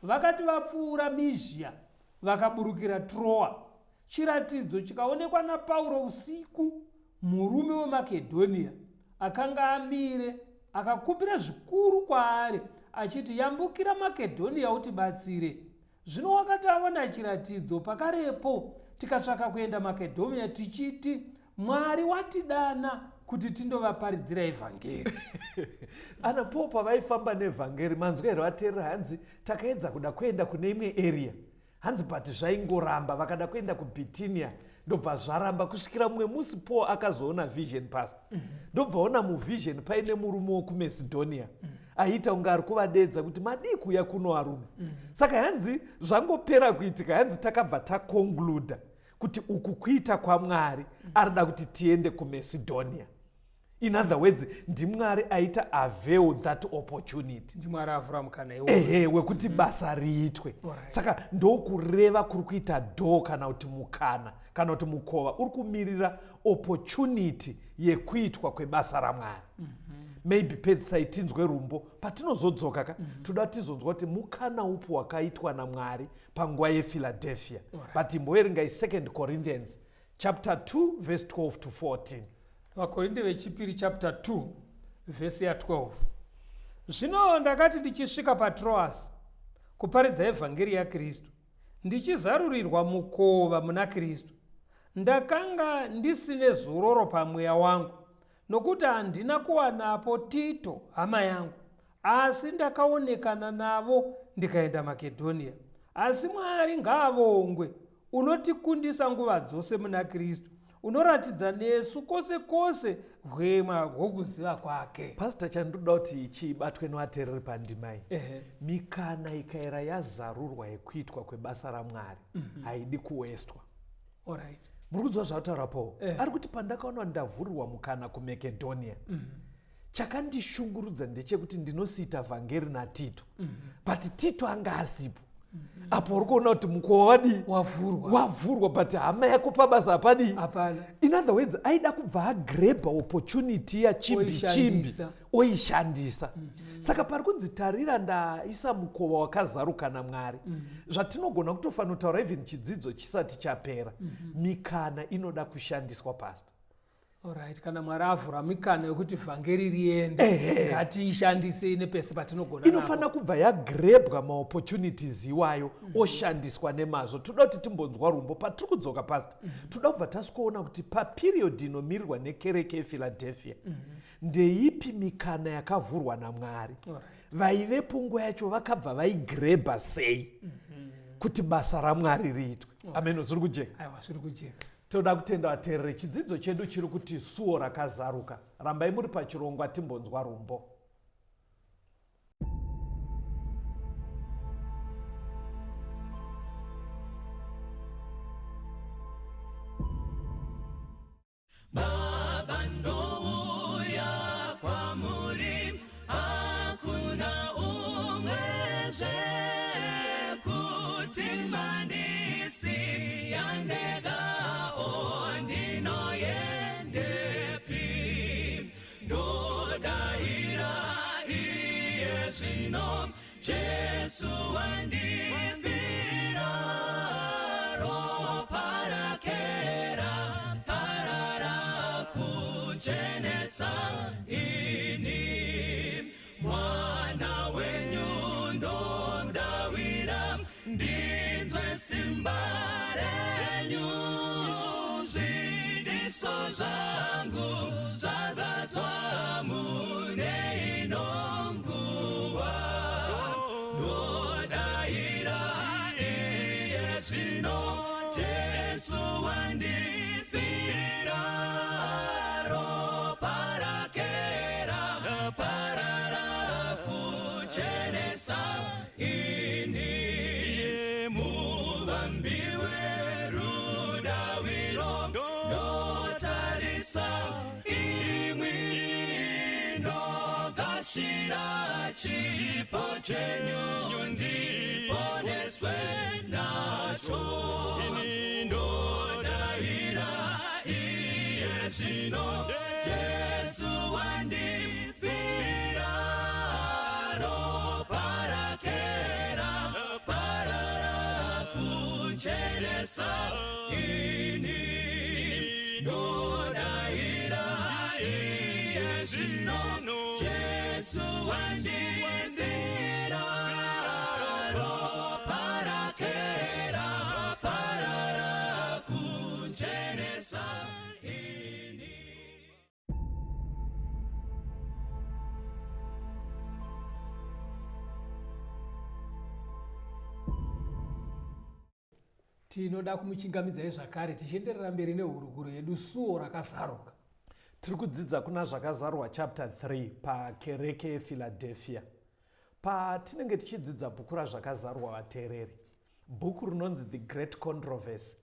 Vakati vapfuura Mizhia, vakaburukira Troa. Chiratidzo chikaonekwa naPauro usiku: murume weMakedhoniya akanga amire, akakumbira zvikuru kwaari achiti, "Yambukira Makedhoniya utibatsire." Zvino wakati aona chiratidzo, pakarepo tikatsvaka kuenda Makedhoniya, tichiti Mwari watidana kuti tindovaparidzira evhangeri. Ana Paul pavaifamba nevhangeri, manzwa here vateerera? Hanzi takaedza kuda kuenda kune imwe area, hanzi but zvaingoramba. Vakada kuenda kuBhitinia, ndobva zvaramba, kusvikira mumwe musi Paul akazoona vision, pastor. Ndobva ona muvision paine murume wekuMacedonia aiita kunge ari kuvadedza kuti madii kuuya kuno, arume. Saka hanzi zvangopera kuitika, hanzi takabva taconcluda kuti uku kuita kwaMwari, arida kuti tiende kuMacedonia. In other words, ndiMwari aita avail that opportunity. NdiMwari avhura mukana iwo. Ehe, wekuti basa riitwe. Saka ndokureva kuri kuita door kana kuti mukana kana kuti mukova uri kumirira opportunity yekuitwa kwebasa raMwari. Maybe pedzisai tinzwe rumbo. Patinozodzoka ka, toda tizonzwa kuti mukana upi wakaitwa naMwari panguva yePhiladelphia. But imboverengai 2 Corinthians chapter 2 verse 12 to 14. Vakorinde vechipiri chapter 2 vhesi ya12: Zvino ndakati ndichisvika paTroasi kuparidza evhangeri yaKristu, Ndichizarurirwa mukova muna Kristu. Ndakanga ndisine zororo pamweya wangu, nokuti handina kuwanapo Tito hama yangu, asi ndakaonekana navo ndikaenda Makedhonia. Asi Mwari ngaavongwe, unotikundisa nguva dzose muna Kristu, unoratidza nesu kwose kwose hwema hwokuziva kwake. Pastor, chandinoda kuti chibatwe nevateereri pandima iyi, mikana ikaera yazarurwa yekuitwa kwebasa raMwari haidi kuwestwa. Alright. Muri kunzwa zvaataura Paul? Ari kuti pandakaona ndavhurirwa mukana kuMakedhonia, chakandishungurudza ndechekuti ndinosiita vhangeri naTito, but Tito anga asipo. Apo uri kuona kuti mukova wadii? Wavhurwa. Wavhurwa, but hama yako pabasa hapadii? Hapana. In other words, aida kubva agrebha opportunity yachimbi chimbi Oishandisa. oishandisa. Saka pari kunzi tarira ndaisa mukova wakazaruka naMwari. Zvatinogona kutofanotaura even chidzidzo chisati chapera, mikana inoda kushandiswa, Pastor. Alright, kana Mwari avhura mikana yokuti vhangeri riende, ngatiishandisei nepese patinogona. Inofanira kubva yagrebwa maopportunities iwayo, oshandiswa nemazvo. Toda kuti timbonzwa rumbo. Patiri kudzoka, Pastor, toda kubva tasikuona kuti paperiod inomirirwa nekereke yePhiladelphia, ndeipi mikana yakavhurwa naMwari? Vaivepo nguva yacho vakabva vaigrebha sei kuti basa raMwari riitwe? Ameno, zviri kujeka? Aiwa, zviri kujeka. Toda kutenda vateereri. Chidzidzo chedu chiri kuti suo rakazaruka. Rambai muri pachirongwa, timbonzwa rumbo. Baba, ndouya kwamuri, hakuna umwezve, kuti mandisiya ndega, o ndinoyendepi? Ndodayira iye zvino, Jesu wandifira, ropa rake raparara kuchenesa ini. Mwana wenyu ndodawira, ndinzwe simba renyu, zvidiso zvangu zvazadzwa mune ino nguva. Ndodayira iye zvino, Jesu wandifira, ropa rake raparara kuchenesa ini. Muvambi werudawiro, ndotarisa imwi, ndogashira chipo chenyu, ndiponeswe nacho. Ndodayira iye zvino, Jesu wandifira, ropa rake raparara kuchenesa ini. Ndodayira iye zvino, Jesu wandifira, ropa rake raparara kuchenesa ini. Tinoda kumuchingamidzai zvakare tichienderera mberi nehurukuro yedu, suo rakazaruka. Tiri kudzidza kuna Zvakazarurwa chapter 3 pakereke yePhiladelphia. Patinenge tichidzidza bhuku raZvakazarurwa, vateereri, bhuku rinonzi The Great Controversy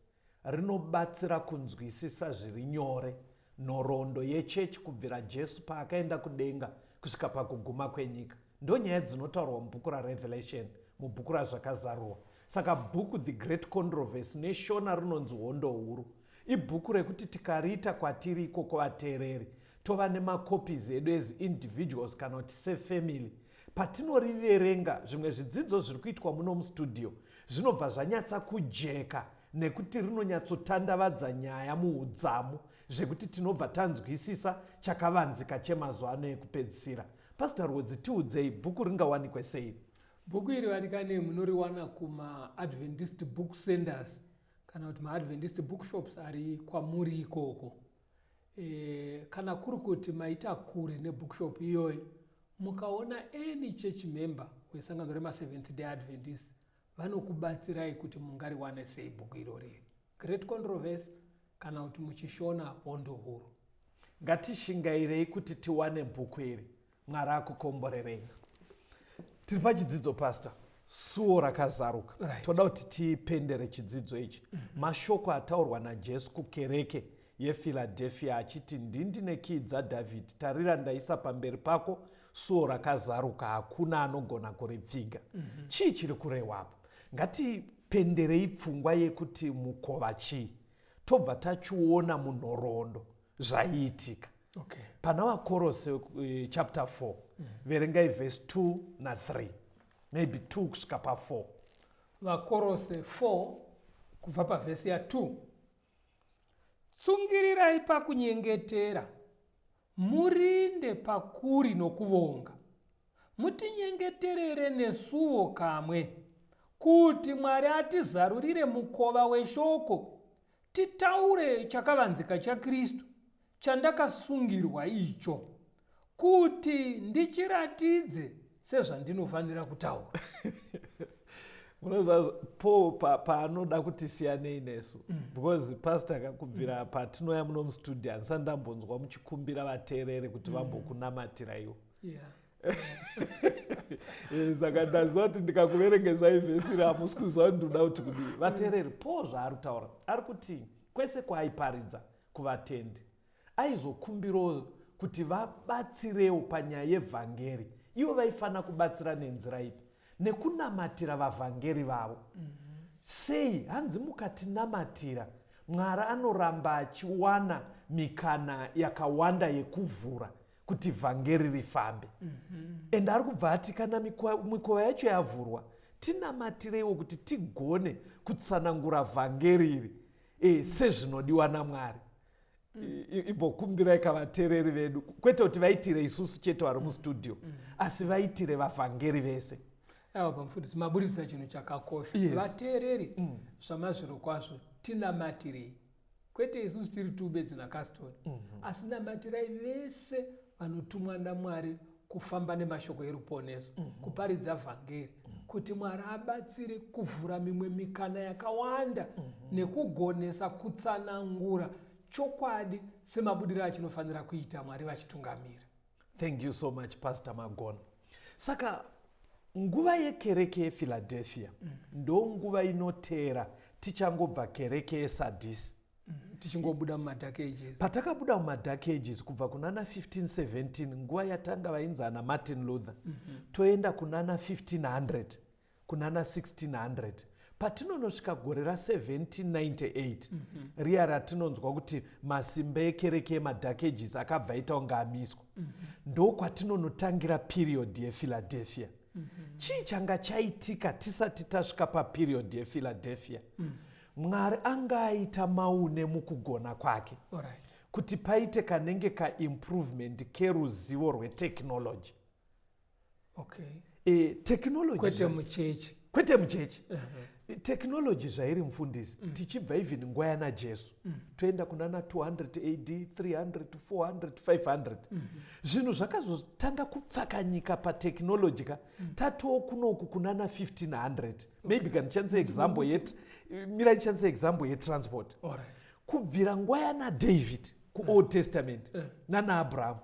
rinobatsira kunzwisisa zviri nyore nhoroondo yechechi kubvira Jesu paakaenda kudenga kusvika pakuguma kwenyika. Ndonyaya dzinotaurwa mubhuku raRevelation, mubhuku raZvakazarurwa. Saka bhuku The Great Controversy, neShona rinonzi Hondo Huru, ibhuku rekuti tikariita kwatiri ikoko vateereri, tova nemacopies edu as individuals kana kuti sefamily, patinoriverenga zvimwe zvidzidzo zviri kuitwa muno mustudio zvinobva zvanyatsa kujeka, nekuti rinonyatsotandavadza nyaya muudzamu zvekuti tinobva tanzwisisa chakavanzika chemazuva ano ekupedzisira. Pastor Rwodzi, tiudzei, bhuku ringawanikwe sei? Bhuku iri, vadikani, munoriwana kumaAdventist book centers kana kuti maAdventist bookshops ari kwamuri ikoko. Kana kuri kuti maita kure nebookshop iyoyo, mukaona any church member wesangano remaSeventh Day Adventist, vanokubatsirai kuti mungariwane sei bhuku irori, Great Controversy, kana kuti muchiShona, Hondo Huru. Ngatishingairei kuti tiwane bhuku iri. Mwari akukomborerei. Tiri pachidzidzo, Pastor, Suo Rakazaruka. Toda kuti tipendere chidzidzo ichi. Mashoko ataurwa naJesu kukereke yePhiladelphia achiti, "Ndindine kii dzaDhavhidhi. Tarira, ndaisa pamberi pako suo rakazaruka, hakuna anogona kuripfiga." Chii chiri kurehwa apa? Ngatipenderei pfungwa yekuti mukova chii, tobva tachiona munhoroondo zvaiitika. Pana vaKorose chapter 4, verengai verse 2 na3, maybe 2 kusvika pa4. VaKorose 4, kubva pavhesi ya2: "Tsungirirai pakunyengetera, murinde pakuri nokuvonga. Mutinyengeterere nesuwo kamwe, kuti Mwari atizarurire mukova weshoko, titaure chakavanzika chaKristu, chandakasungirwa icho, kuti ndichiratidze sezvandinofanira kutaura." Munoziva, Paul paanoda kuti siyanei nesu, because Pastor, kubvira patinouya muno mustudio, handisati ndambonzwa muchikumbira vateerere kuti vambokunamatira iwo. Saka ndaziva kuti ndikakuverengesai vhesi iri, hamusi kuziva kuti ndinoda kuti kudii. Vateereri, Paul zvaari kutaura, ari kuti kwese kwaaiparidza kuvatendi, aizokumbirawo kuti vabatsirewo panyaya yevhangeri. Ivo vaifanira kubatsira nenzira ipi? Nekunamatira vavhangeri vavo. Sei? Hanzi mukatinamatira, Mwari anoramba achiwana mikana yakawanda yekuvhura kuti vhangeri rifambe. And ari kubva ati kana mikova yacho yavhurwa, tinamatireiwo kuti tigone kutsanangura vhangeri iri sezvinodiwa naMwari. Imbokumbirai kavateereri vedu, kwete kuti vaitire isusu chete vari mustudio, asi vaitire vavhangeri vese. Aiwa, pamufundisi, maburisa chinhu chakakosha. Vateereri, zvamazviro kwazvo tinamatirei, kwete isusu tiri tubedzi naCaston, asi namatirai vese vanotumwa naMwari kufamba nemashoko eruponeso, kuparidza vhangeri, kuti Mwari abatsire kuvhura mimwe mikana yakawanda nekugonesa kutsanangura chokwadi semabudiro achinofanira kuita, Mwari vachitungamira. Thank you so much, Pastor Magona. Saka nguva yekereke yePhiladelphia ndo nguva inoteera tichangobva kereke yeSadhisi. Tichingobuda mumaDark Ages. Patakabuda mumaDark Ages, kubva kunana 1517, nguva yatanga vainzi ana Martin Luther, toenda kunana 1500, kunana 1600, patinonosvika gore ra1798 riya ratinonzwa kuti masimba ekereke emaDark Ages akabva aita kunge amiswa, ndokwatinonotangira period yePhiladelphia. Chii changa chaitika tisati tasvika paperiod yePhiladelphia? Mwari anga aita maune mukugona kwake kuti paite kanenge kaimprovement keruzivo rwetechnology. Technology Kwete muchechi. Kwete muchechi. Technology zvairi, mufundisi, tichibva even nguva yana Jesu, toenda kunana 200 AD, 300, 400, 500, zvinhu zvakazotanga kupfakanyika patechnology ka tatoo kunoku kunana 1500. Maybe kana ndishandise example yet, mira, ndishandise example yetransport. Kubvira nguva yana David kuOld Testament nana Abrahamu,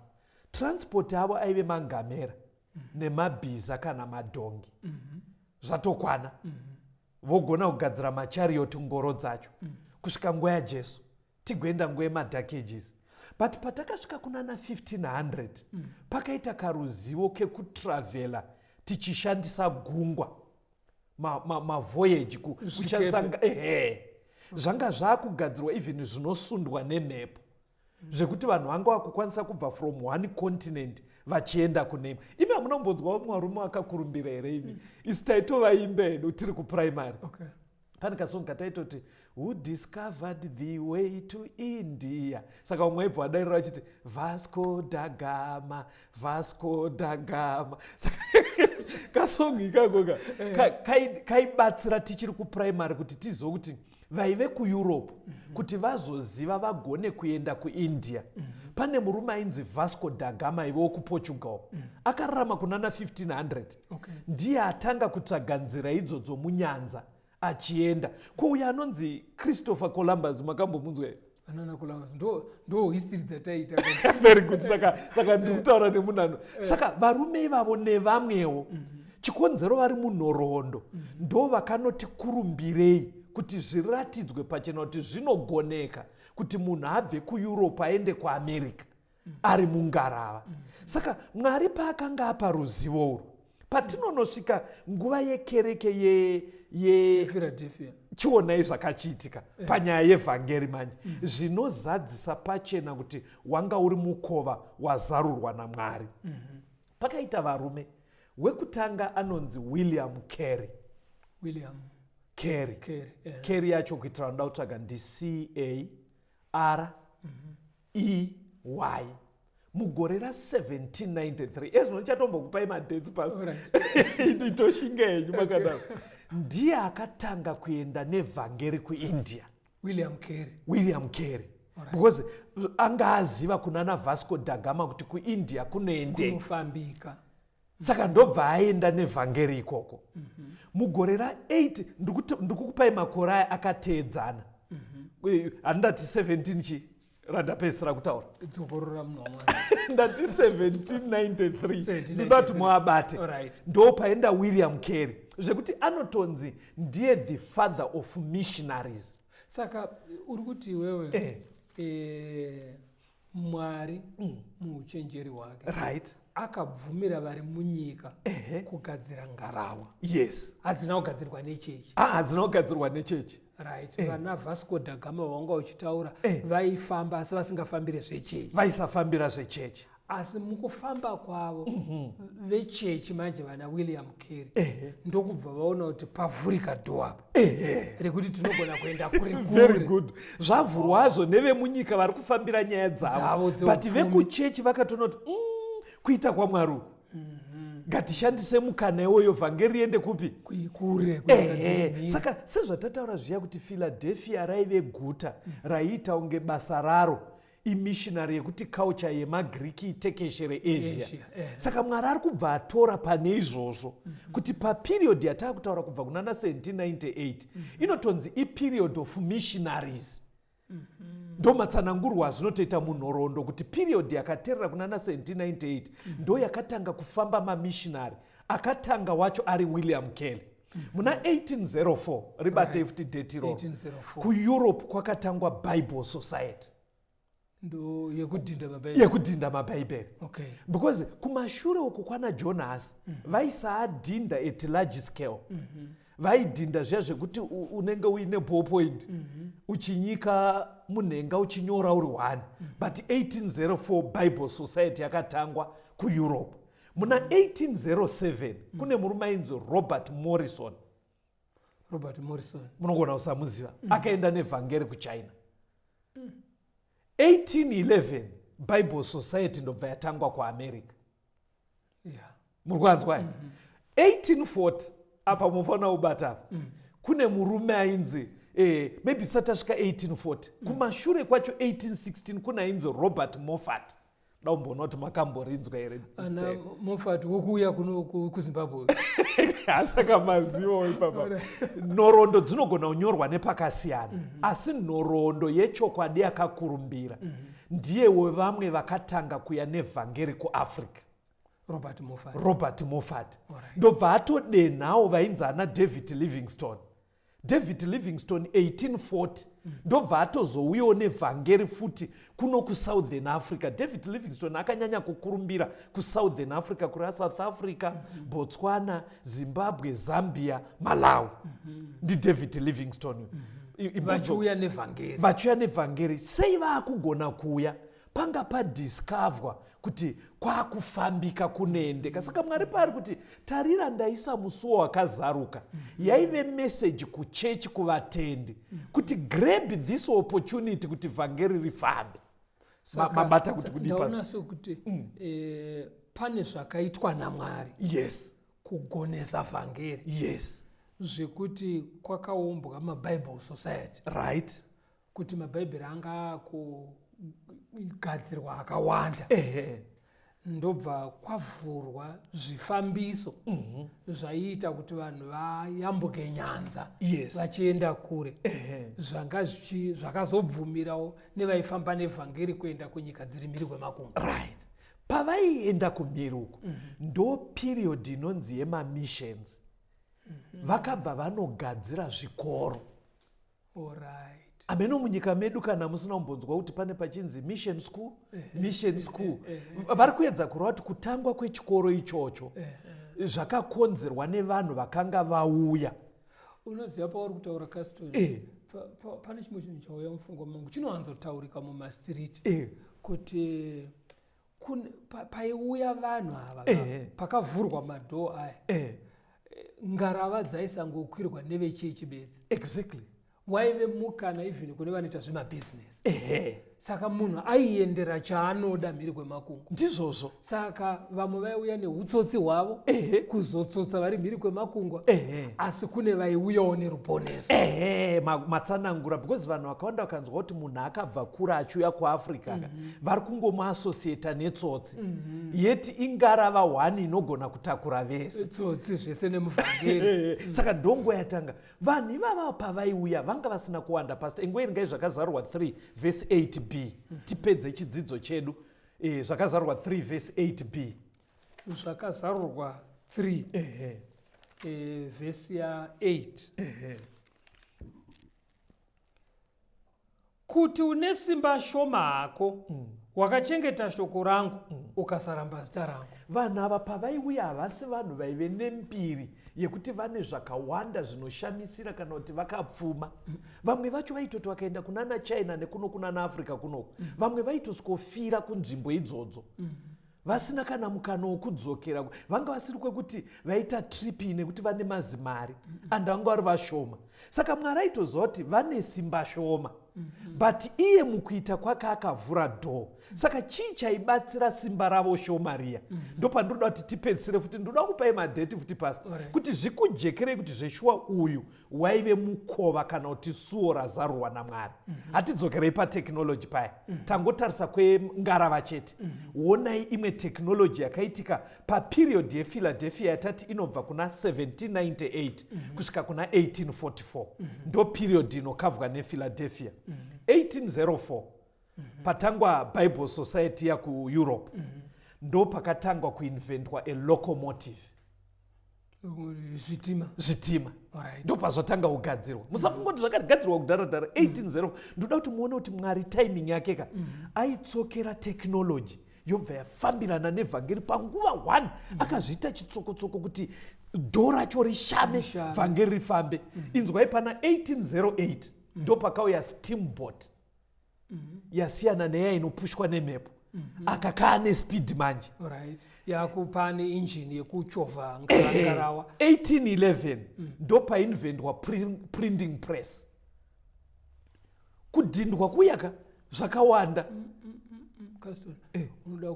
transport avo aive mangamera nemabhiza kana madhongi, zvatokwana. Vogona kugadzira machariot, ngoro dzacho, kusvika nguva yaJesu, tigoenda nguva yemaDark Ages. But patakasvika kunana 1500, pakaita karuzivo kekutravhela tichishandisa gungwa, mavoyage, kushandisa ehe, zvanga zvaakugadzirwa, even zvinosundwa nemhepo, zvekuti vanhu vanga vakukwanisa kubva from one continent vachienda kune imwe. Imi hamuna kumbonzwa vamwe varume vakakurumbira here imi? Isu taitovaimba hedu tiri kuprimary. Pane kasong kataitoti, "Who discovered the way to India?" Saka umwe aibva wadairira vachiti, "Vasco da Gama, Vasco da Gama." Saka Kasong ikako ka kaibatsira tichiri kupuraimary kuti tizive kuti vaive kuEurope kuti vazoziva vagone kuenda kuIndia. Pane murume ainzi Vasco da Gama aive wokuPortugal, akararama kunana 1500. Ndiye atanga kutsvaga nzira idzodzo munyanza achienda. Ko uyo anonzi Christopher Columbus, makambomunzwa here? Anana Columbus ndo history dzataita. Very good. Saka ndiri kutaura nemunhu ano. Saka varume ivavo nevamwewo, chikonzero vari munhoroondo, ndo vakanoti kurumbirei kuti zviratidzwe pachena kuti zvinogoneka kuti munhu abve kuEurope aende kuAmerica ari mungarava. Saka Mwari paakanga apa ruzivo urwu, patinonosvika nguva yekereke ye Philadelphia, chionai zvakachiitika panyaya yevhangeri manje, zvinozadzisa pachena kuti wanga uri mukova wazarurwa naMwari. Pakaita varume, wekutanga anonzi William Carey. William Carey. Carey. Carey yacho, kuitira vanoda kutsvaga, ndi Carey. Mugore ra1793, ezvino ndichatombokupai madates pasi, itoshinga henyu makadaro, ndiye akatanga kuenda nevhangeri kuIndia. William Carey. William Carey, because anga aziva kunana Vasco da Gama kuti kuIndia kunoendeka. Kunofambika. Saka ndobva aenda nevhangeri ikoko mugore ra8. Ndikukupai makore aya akateedzana. Handindati 17 chi randapedzisira kutaura? Dzokorora, munhu waMwari. Ndati 1793. 1793. Ndoda kuti muabate. Ndo paenda William Carey, zvekuti anotonzi ndiye the father of missionaries. Saka uri kuti iwewe Mwari muuchenjeri hwake akabvumira vari munyika kugadzira ngarava. Hadzina kugadzirwa nechechi. Ah, hadzina kugadzirwa nechechi. Right, vana Vasco da Gama vanga uchitaura vaifamba asi vasingafambire zvechechi. Vaisafambira zvechechi. Asi mukufamba kwavo, vechechi manje, vana William Carey, ndokubva vaona kuti pavhurika door apa rekuti tinogona kuenda kure Very kure. good. Zvavhurwazvo nevemunyika vari kufambira nyaya dzavo dzavo, but dzeupfumi. vekuchechi vakatoona kuti kuita kwaMwari uku, ngatishandise mukana iwoyo, vhangeri riende kupi? Kure kuenda mhiri. Saka sezvatataura zviya kuti Philadelphia raive guta raiita kunge basa raro imissionary yekuti culture yemaGiriki itekeshere Asia. Asia. Saka Mwari ari kubva atora pane izvozvo kuti paperiod yataa kutaura kubva kunana 1798 inotonzi iperiod of missionaries. Ndo matsanangurwo azvinotoita munhoroondo kuti period yakateerera kunana 1798 ndo yakatanga kufamba mamissionary. Akatanga wacho ari William Carey muna 1804. Ribate futi date iroro. 1804. KuEurope kwakatangwa Bible Society. Ndo yekudhinda mabhaibheri. Yekudhinda mabhaibheri. Because kumashure uku kwana Jonas vaisaadhinda at large scale. Vaidhinda zviya zvekuti unenge uine ballpoint uchinyika munhenga uchinyora uri one. But 1804 Bible Society yakatangwa kuEurope. Muna 1807 kune murume ainzi Robert Morrison. Robert Morrison. Munogona kusamuziva. Akaenda nevhangeri kuChina. 1811 Bible Society ndobva yatangwa kuAmerica. Muri kuanzwa? 1840 apa munofanira kubata apa. Kune murume ainzi maybe tisati tasvika 1840, kumashure kwacho 1816 kuna ainzi Robert Moffat. Da kumboona kuti makamborinzwa here? Ana Moffat wokuuya kuno kuZimbabwe. Asaka mazivo ipapa, nhoroondo dzinogona kunyorwa nepakasiyana, asi nhoroondo yechokwadi yakakurumbira ndiye wevamwe vakatanga kuya nevhangeri kuAfrica. Robert Moffat. Robert Moffat. Ndobva atodenhawo vainzi ana David Livingstone. David Livingstone 1840 ndobva atozouyawo nevhangeri futi kuno kuSouthern Africa. David Livingstone akanyanya kukurumbira kuSouthern Africa, kureva South Africa, Botswana, Zimbabwe, Zambia, Malawi. NdiDavid Livingstone. Vachiuya nevhangeri. Vachiuya nevhangeri. Sei vaakugona kuuya? Panga padiscoverwa kuti kwakufambika kunoendeka. Saka Mwari paari kuti, "Tarira, ndaisa musuwo wakazaruka," yaive meseji kuchechi, kuvatendi, kuti grab this opportunity kuti vhangeri rifambe. Mabata kuti kudii Ndaona pasi? Sekuti pane zvakaitwa naMwari. Kugonesa vhangeri. Zvekuti kwakaumbwa maBible Society. Kuti mabhaibheri anga akugadzirwa akawanda. Ndobva kwavhurwa zvifambiso zvaiita kuti vanhu vayambuke nyanza vachienda kure. Zvanga zvakazobvumirawo nevaifamba nevhangeri kuenda kunyika dziri mhiri kwemakungwa. Right. Pavaienda kumhiri uku, ndo period inonzi yemamissions. Vakabva vanogadzira zvikoro. Ameno munyika medu kana musina kumbonzwa kuti pane pachinzi mission school, mission school. Vari kuedza kureva kuti kutangwa kwechikoro ichocho zvakakonzerwa nevanhu vakanga vauya. Unoziva, pauri kutaura, Caston, pane chimwe chinhu chauya mupfungwa mangu chinowanzotaurika mumastreet kuti paiuya vanhu ava, pakavhurwa madoor aya, ngarava dzaisangokwirwa nevechechi bedzi. Waive mukana even kune vanoita zvemabhizinesi. Saka munhu aiendera chaanoda mhiri kwemakungwa. Ndizvozvo. Saka vamwe vaiuya neutsotsi hwavo kuzotsotsa vari mhiri kwemakungwa, asi kune vaiuyawo neruponeso. Ehe, matsanangura, because vanhu vakawanda vakanzwa kuti munhu akabva kure achiuya kuAfrica ka, vari kungomuassociata netsotsi, yeti ingarava 1 inogona kutakura vese. Tsotsi zvese nemuvhangeri. Saka ndonguva yatanga vanhu ivava pavaiuya vanga vasina kuwanda. Pastor, ingoverengai Zvakazarurwa 3 vhesi 8b, tipedze chidzidzo chedu. Zvakazarurwa 3 vhesi 8b. Zvakazarurwa 3, vhesi ya8, kuti une simba shoma hako, wakachengeta shoko rangu, ukasaramba zita rangu. Vanhu ava pavaiuya havasi vanhu vaive nembiri yekuti vane zvakawanda zvinoshamisira kana kuti vakapfuma. Vamwe vacho vaitoti vakaenda kunana China nekuno kunana Africa kunoku, vamwe vaitosvikofira kunzvimbo idzodzo vasina kana mukana wokudzokera. Vanga vasiri kwekuti vaita trip nekuti vane mazimari, and vanga vari vashoma. Saka Mwari aitoziva kuti vane simba shoma, but iye mukuita kwake akavhura door. Saka chii chaibatsira simba ravo shoma riya? Ndopandinoda kuti tipedzisire futi. Ndoda kupai madate futi, Pastor, kuti zvikujekerei kuti zveshuwa uyu waive mukova kana kuti suo razarurwa naMwari. Hatidzokerei patechnology paya. Tangotarisa kwengarava chete. Onai imwe technology yakaitika paperiod yePhiladelphia yatati inobva kuna 1798 kusvika kuna 1844. Ndo period inokavhwa nePhiladelphia. 1804 patangwa Bible Society yakuEurope, ndo pakatangwa kuinventwa a locomotive. Zvitima. Zvitima. Ndo pazvatanga kugadzirwa. Musafunga kuti zvakagadzirwa kudharadhara. 1804. Ndoda kuti muone kuti Mwari timing yake ka, aitsokera technology yobva yafambirana nevhangeri panguva 1. Akazviita chitsokotsoko kuti door racho rishame, Rishame. vhangeri rifambe. Inzwai, pana 1808 ndo pakauya steamboat yasiyana neya inopushwa nemhepo. Aka kaane speed manje. Right, yakupane injini yekuchovha ngarawa. 1811 ndo painventwa printing press. Kudhindwa kuyaka zvakawanda. Caston, unoda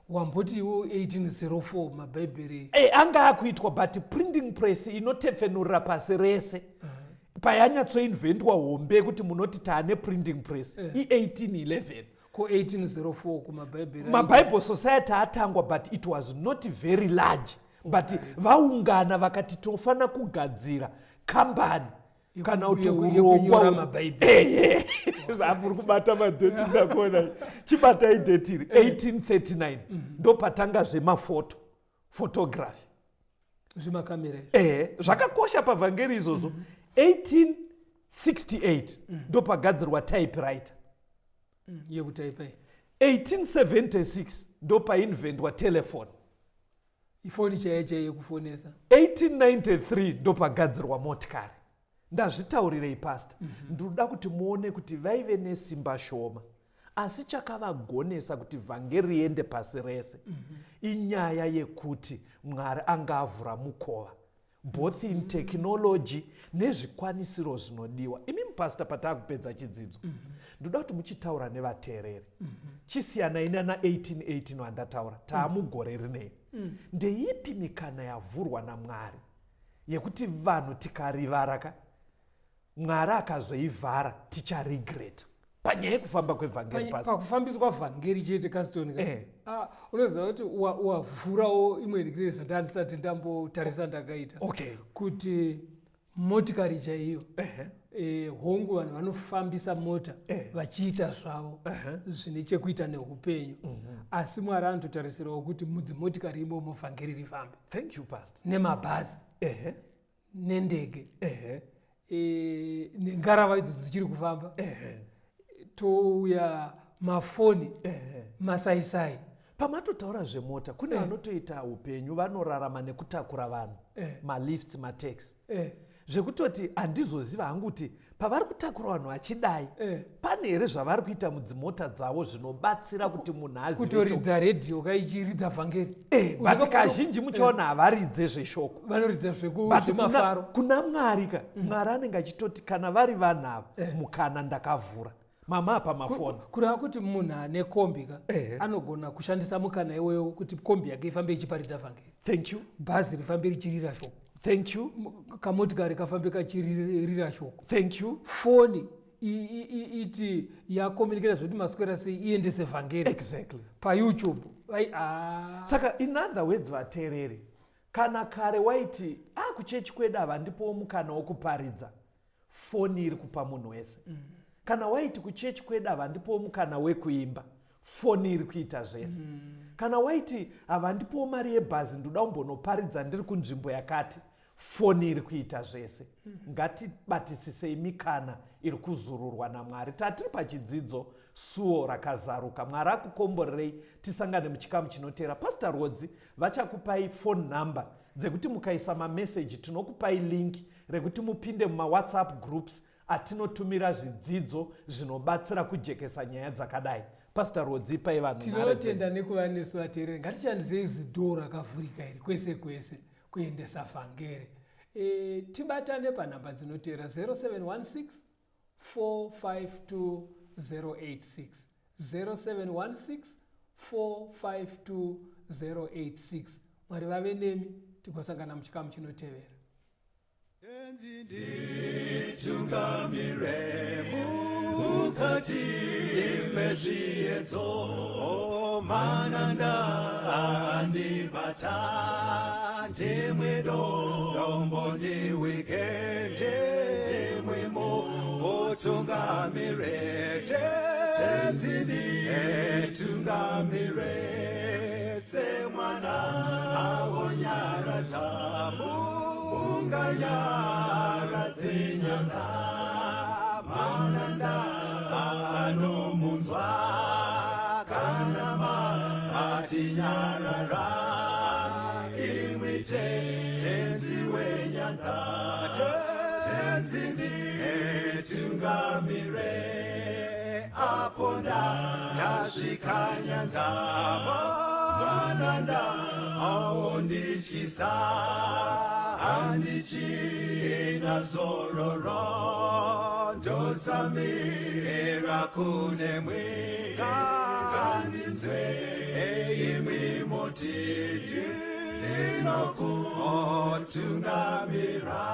wamboti iwo 1804 mabhaibheri. Anga akuitwa, but printing press inotepfenurira pasi rese payanyatsoinventwa hombe yekuti munoti taane printing press, i1811. Ko 1804 kumabhaibheri? MaBible Society atangwa, but it was not very large, but vaungana vakati tinofanira kugadzira kambani kana kuti Yekunyora urongwa. mabhaibheri. Ehe, zvamuri kubata madate, ndakuona. Chibatai date iri, 1839, ndopatanga zvemafoto, photography. Zvemakamera izvi. Ehe, zvakakosha pavhangeri izvozvo. 1868 ndopagadzirwa typewriter. Yekutaipa iyi. 1876 ndopainventwa telephone. Ifoni chaiyo chaiyo yekufonesa. 1893 ndopagadzirwa motikari. Ndazvitaurirei, Pastor? Ndinoda kuti muone kuti vaive nesimba shoma, asi chakavagonesa kuti vhangeri riende pasi rese inyaya yekuti Mwari anga avhura mukova, both in technology nezvikwanisiro zvinodiwa. Imi mupastor, pataakupedza chidzidzo, ndoda kuti muchitaura nevateereri. Chisiyanai nana 1818 wandataura, taamugore rinei. Ndeipi mikana yavhurwa naMwari yekuti vanhu tikarivara ka, Mwari akazoivhara ticharegreta panyaya yekufamba kwevhangeri? Pakufambiswa vhangeri chete, Caston ka. Ah, unoziva kuti wavhurawo imwe regret zvandandisati ndambotarisa ndakaita, kuti motikari chaiyo, hongu, vanhu vanofambisa mota vachiita zvavo zvine chekuita neupenyu, asi Mwari anototarisirawo kuti mudzimotikari imomo vhangeri rifambe. Thank you, Pastor. Nemabhazi, nendege, nengarava idzo dzichiri kufamba, touya mafoni, masaisai. Pamatotaura zvemota, kune vanotoita upenyu, vanorarama nekutakura vanhu, malifts, mataxi, zvekutoti handizoziva hangu kuti pavari kutakura vanhu vachidai, pane here zvavari kuita mudzimota dzavo zvinobatsira kuti munhu azive? Kutoridza redhiyo kaichiridza vhangeri. But kazhinji muchaona havaridze zveshoko. Vanoridza But zvemafaro. Kuna Mwari ka, Mwari anenge achitoti kana vari vanhu ava, mukana ndakavhura mama apa mafoni. Kureva kuti munhu ane kombi ka, anogona kushandisa mukana iwoyo kuti kombi yake ifambe ichiparidza vhangeri, Thank you. bhazi rifambe richirira shoko, Thank you. Kamotikari kafambe kachirira shoko, Thank you. foni iti yacommunicata zvekuti maswera sei, iendese vhangeri. PaYouTube vai, ah. Saka in other words, vateereri, kana kare waiti a kuchechi kwedu havandipowo mukana wokuparidza, foni iri kupa munhu wese. Kana waiti kuchechi kwedu havandipowo mukana wekuimba, foni iri kuita zvese. Kana waiti havandipowo mari yebhazi, ndoda kumbonoparidza ndiri kunzvimbo yakati, foni iri kuita zvese. Ngatibatisisei mikana iri kuzururwa naMwari. Tatiri pachidzidzo Suo Rakazaruka. Mwari akukomborerei, tisangane muchikamu chinotera. Pastor Rodzi vachakupai phone number dzekuti mukaisa mameseji, tinokupai link rekuti mupinde mumaWhatsApp groups atinotumira zvidzidzo zvinobatsira kujekesa nyaya dzakadai. Pastor Rodzi, ipai vanhu nhare dzenyu. Tinotenda nekuva nesu, vateereri. Ngatishandisei zidhoo rakavhurika iri kwese kwese kuendesa vhangeri. Tibatane panhamba dzinotevera: 0716 452 086, 0716 452 086. Mwari vave nemi, tigosangana muchikamu chinotevera. Nditungamire mukati mezviedzo, mananda andibata, ndimwe dombo ndiwike, ndimwimo utungamire, Tenzi nditungamire, semwana awonyaradza unganyaradze nyanga, mananda anomunzwa kana matinyarara, imwi Tenzi wenyanza, Tenzi nditungamire, apo ndasvika nyanza, mananda aondityisa, handichina zororo, ndotsamira kunemwe, ngandinzwe imwi motiti ndinokutungamira.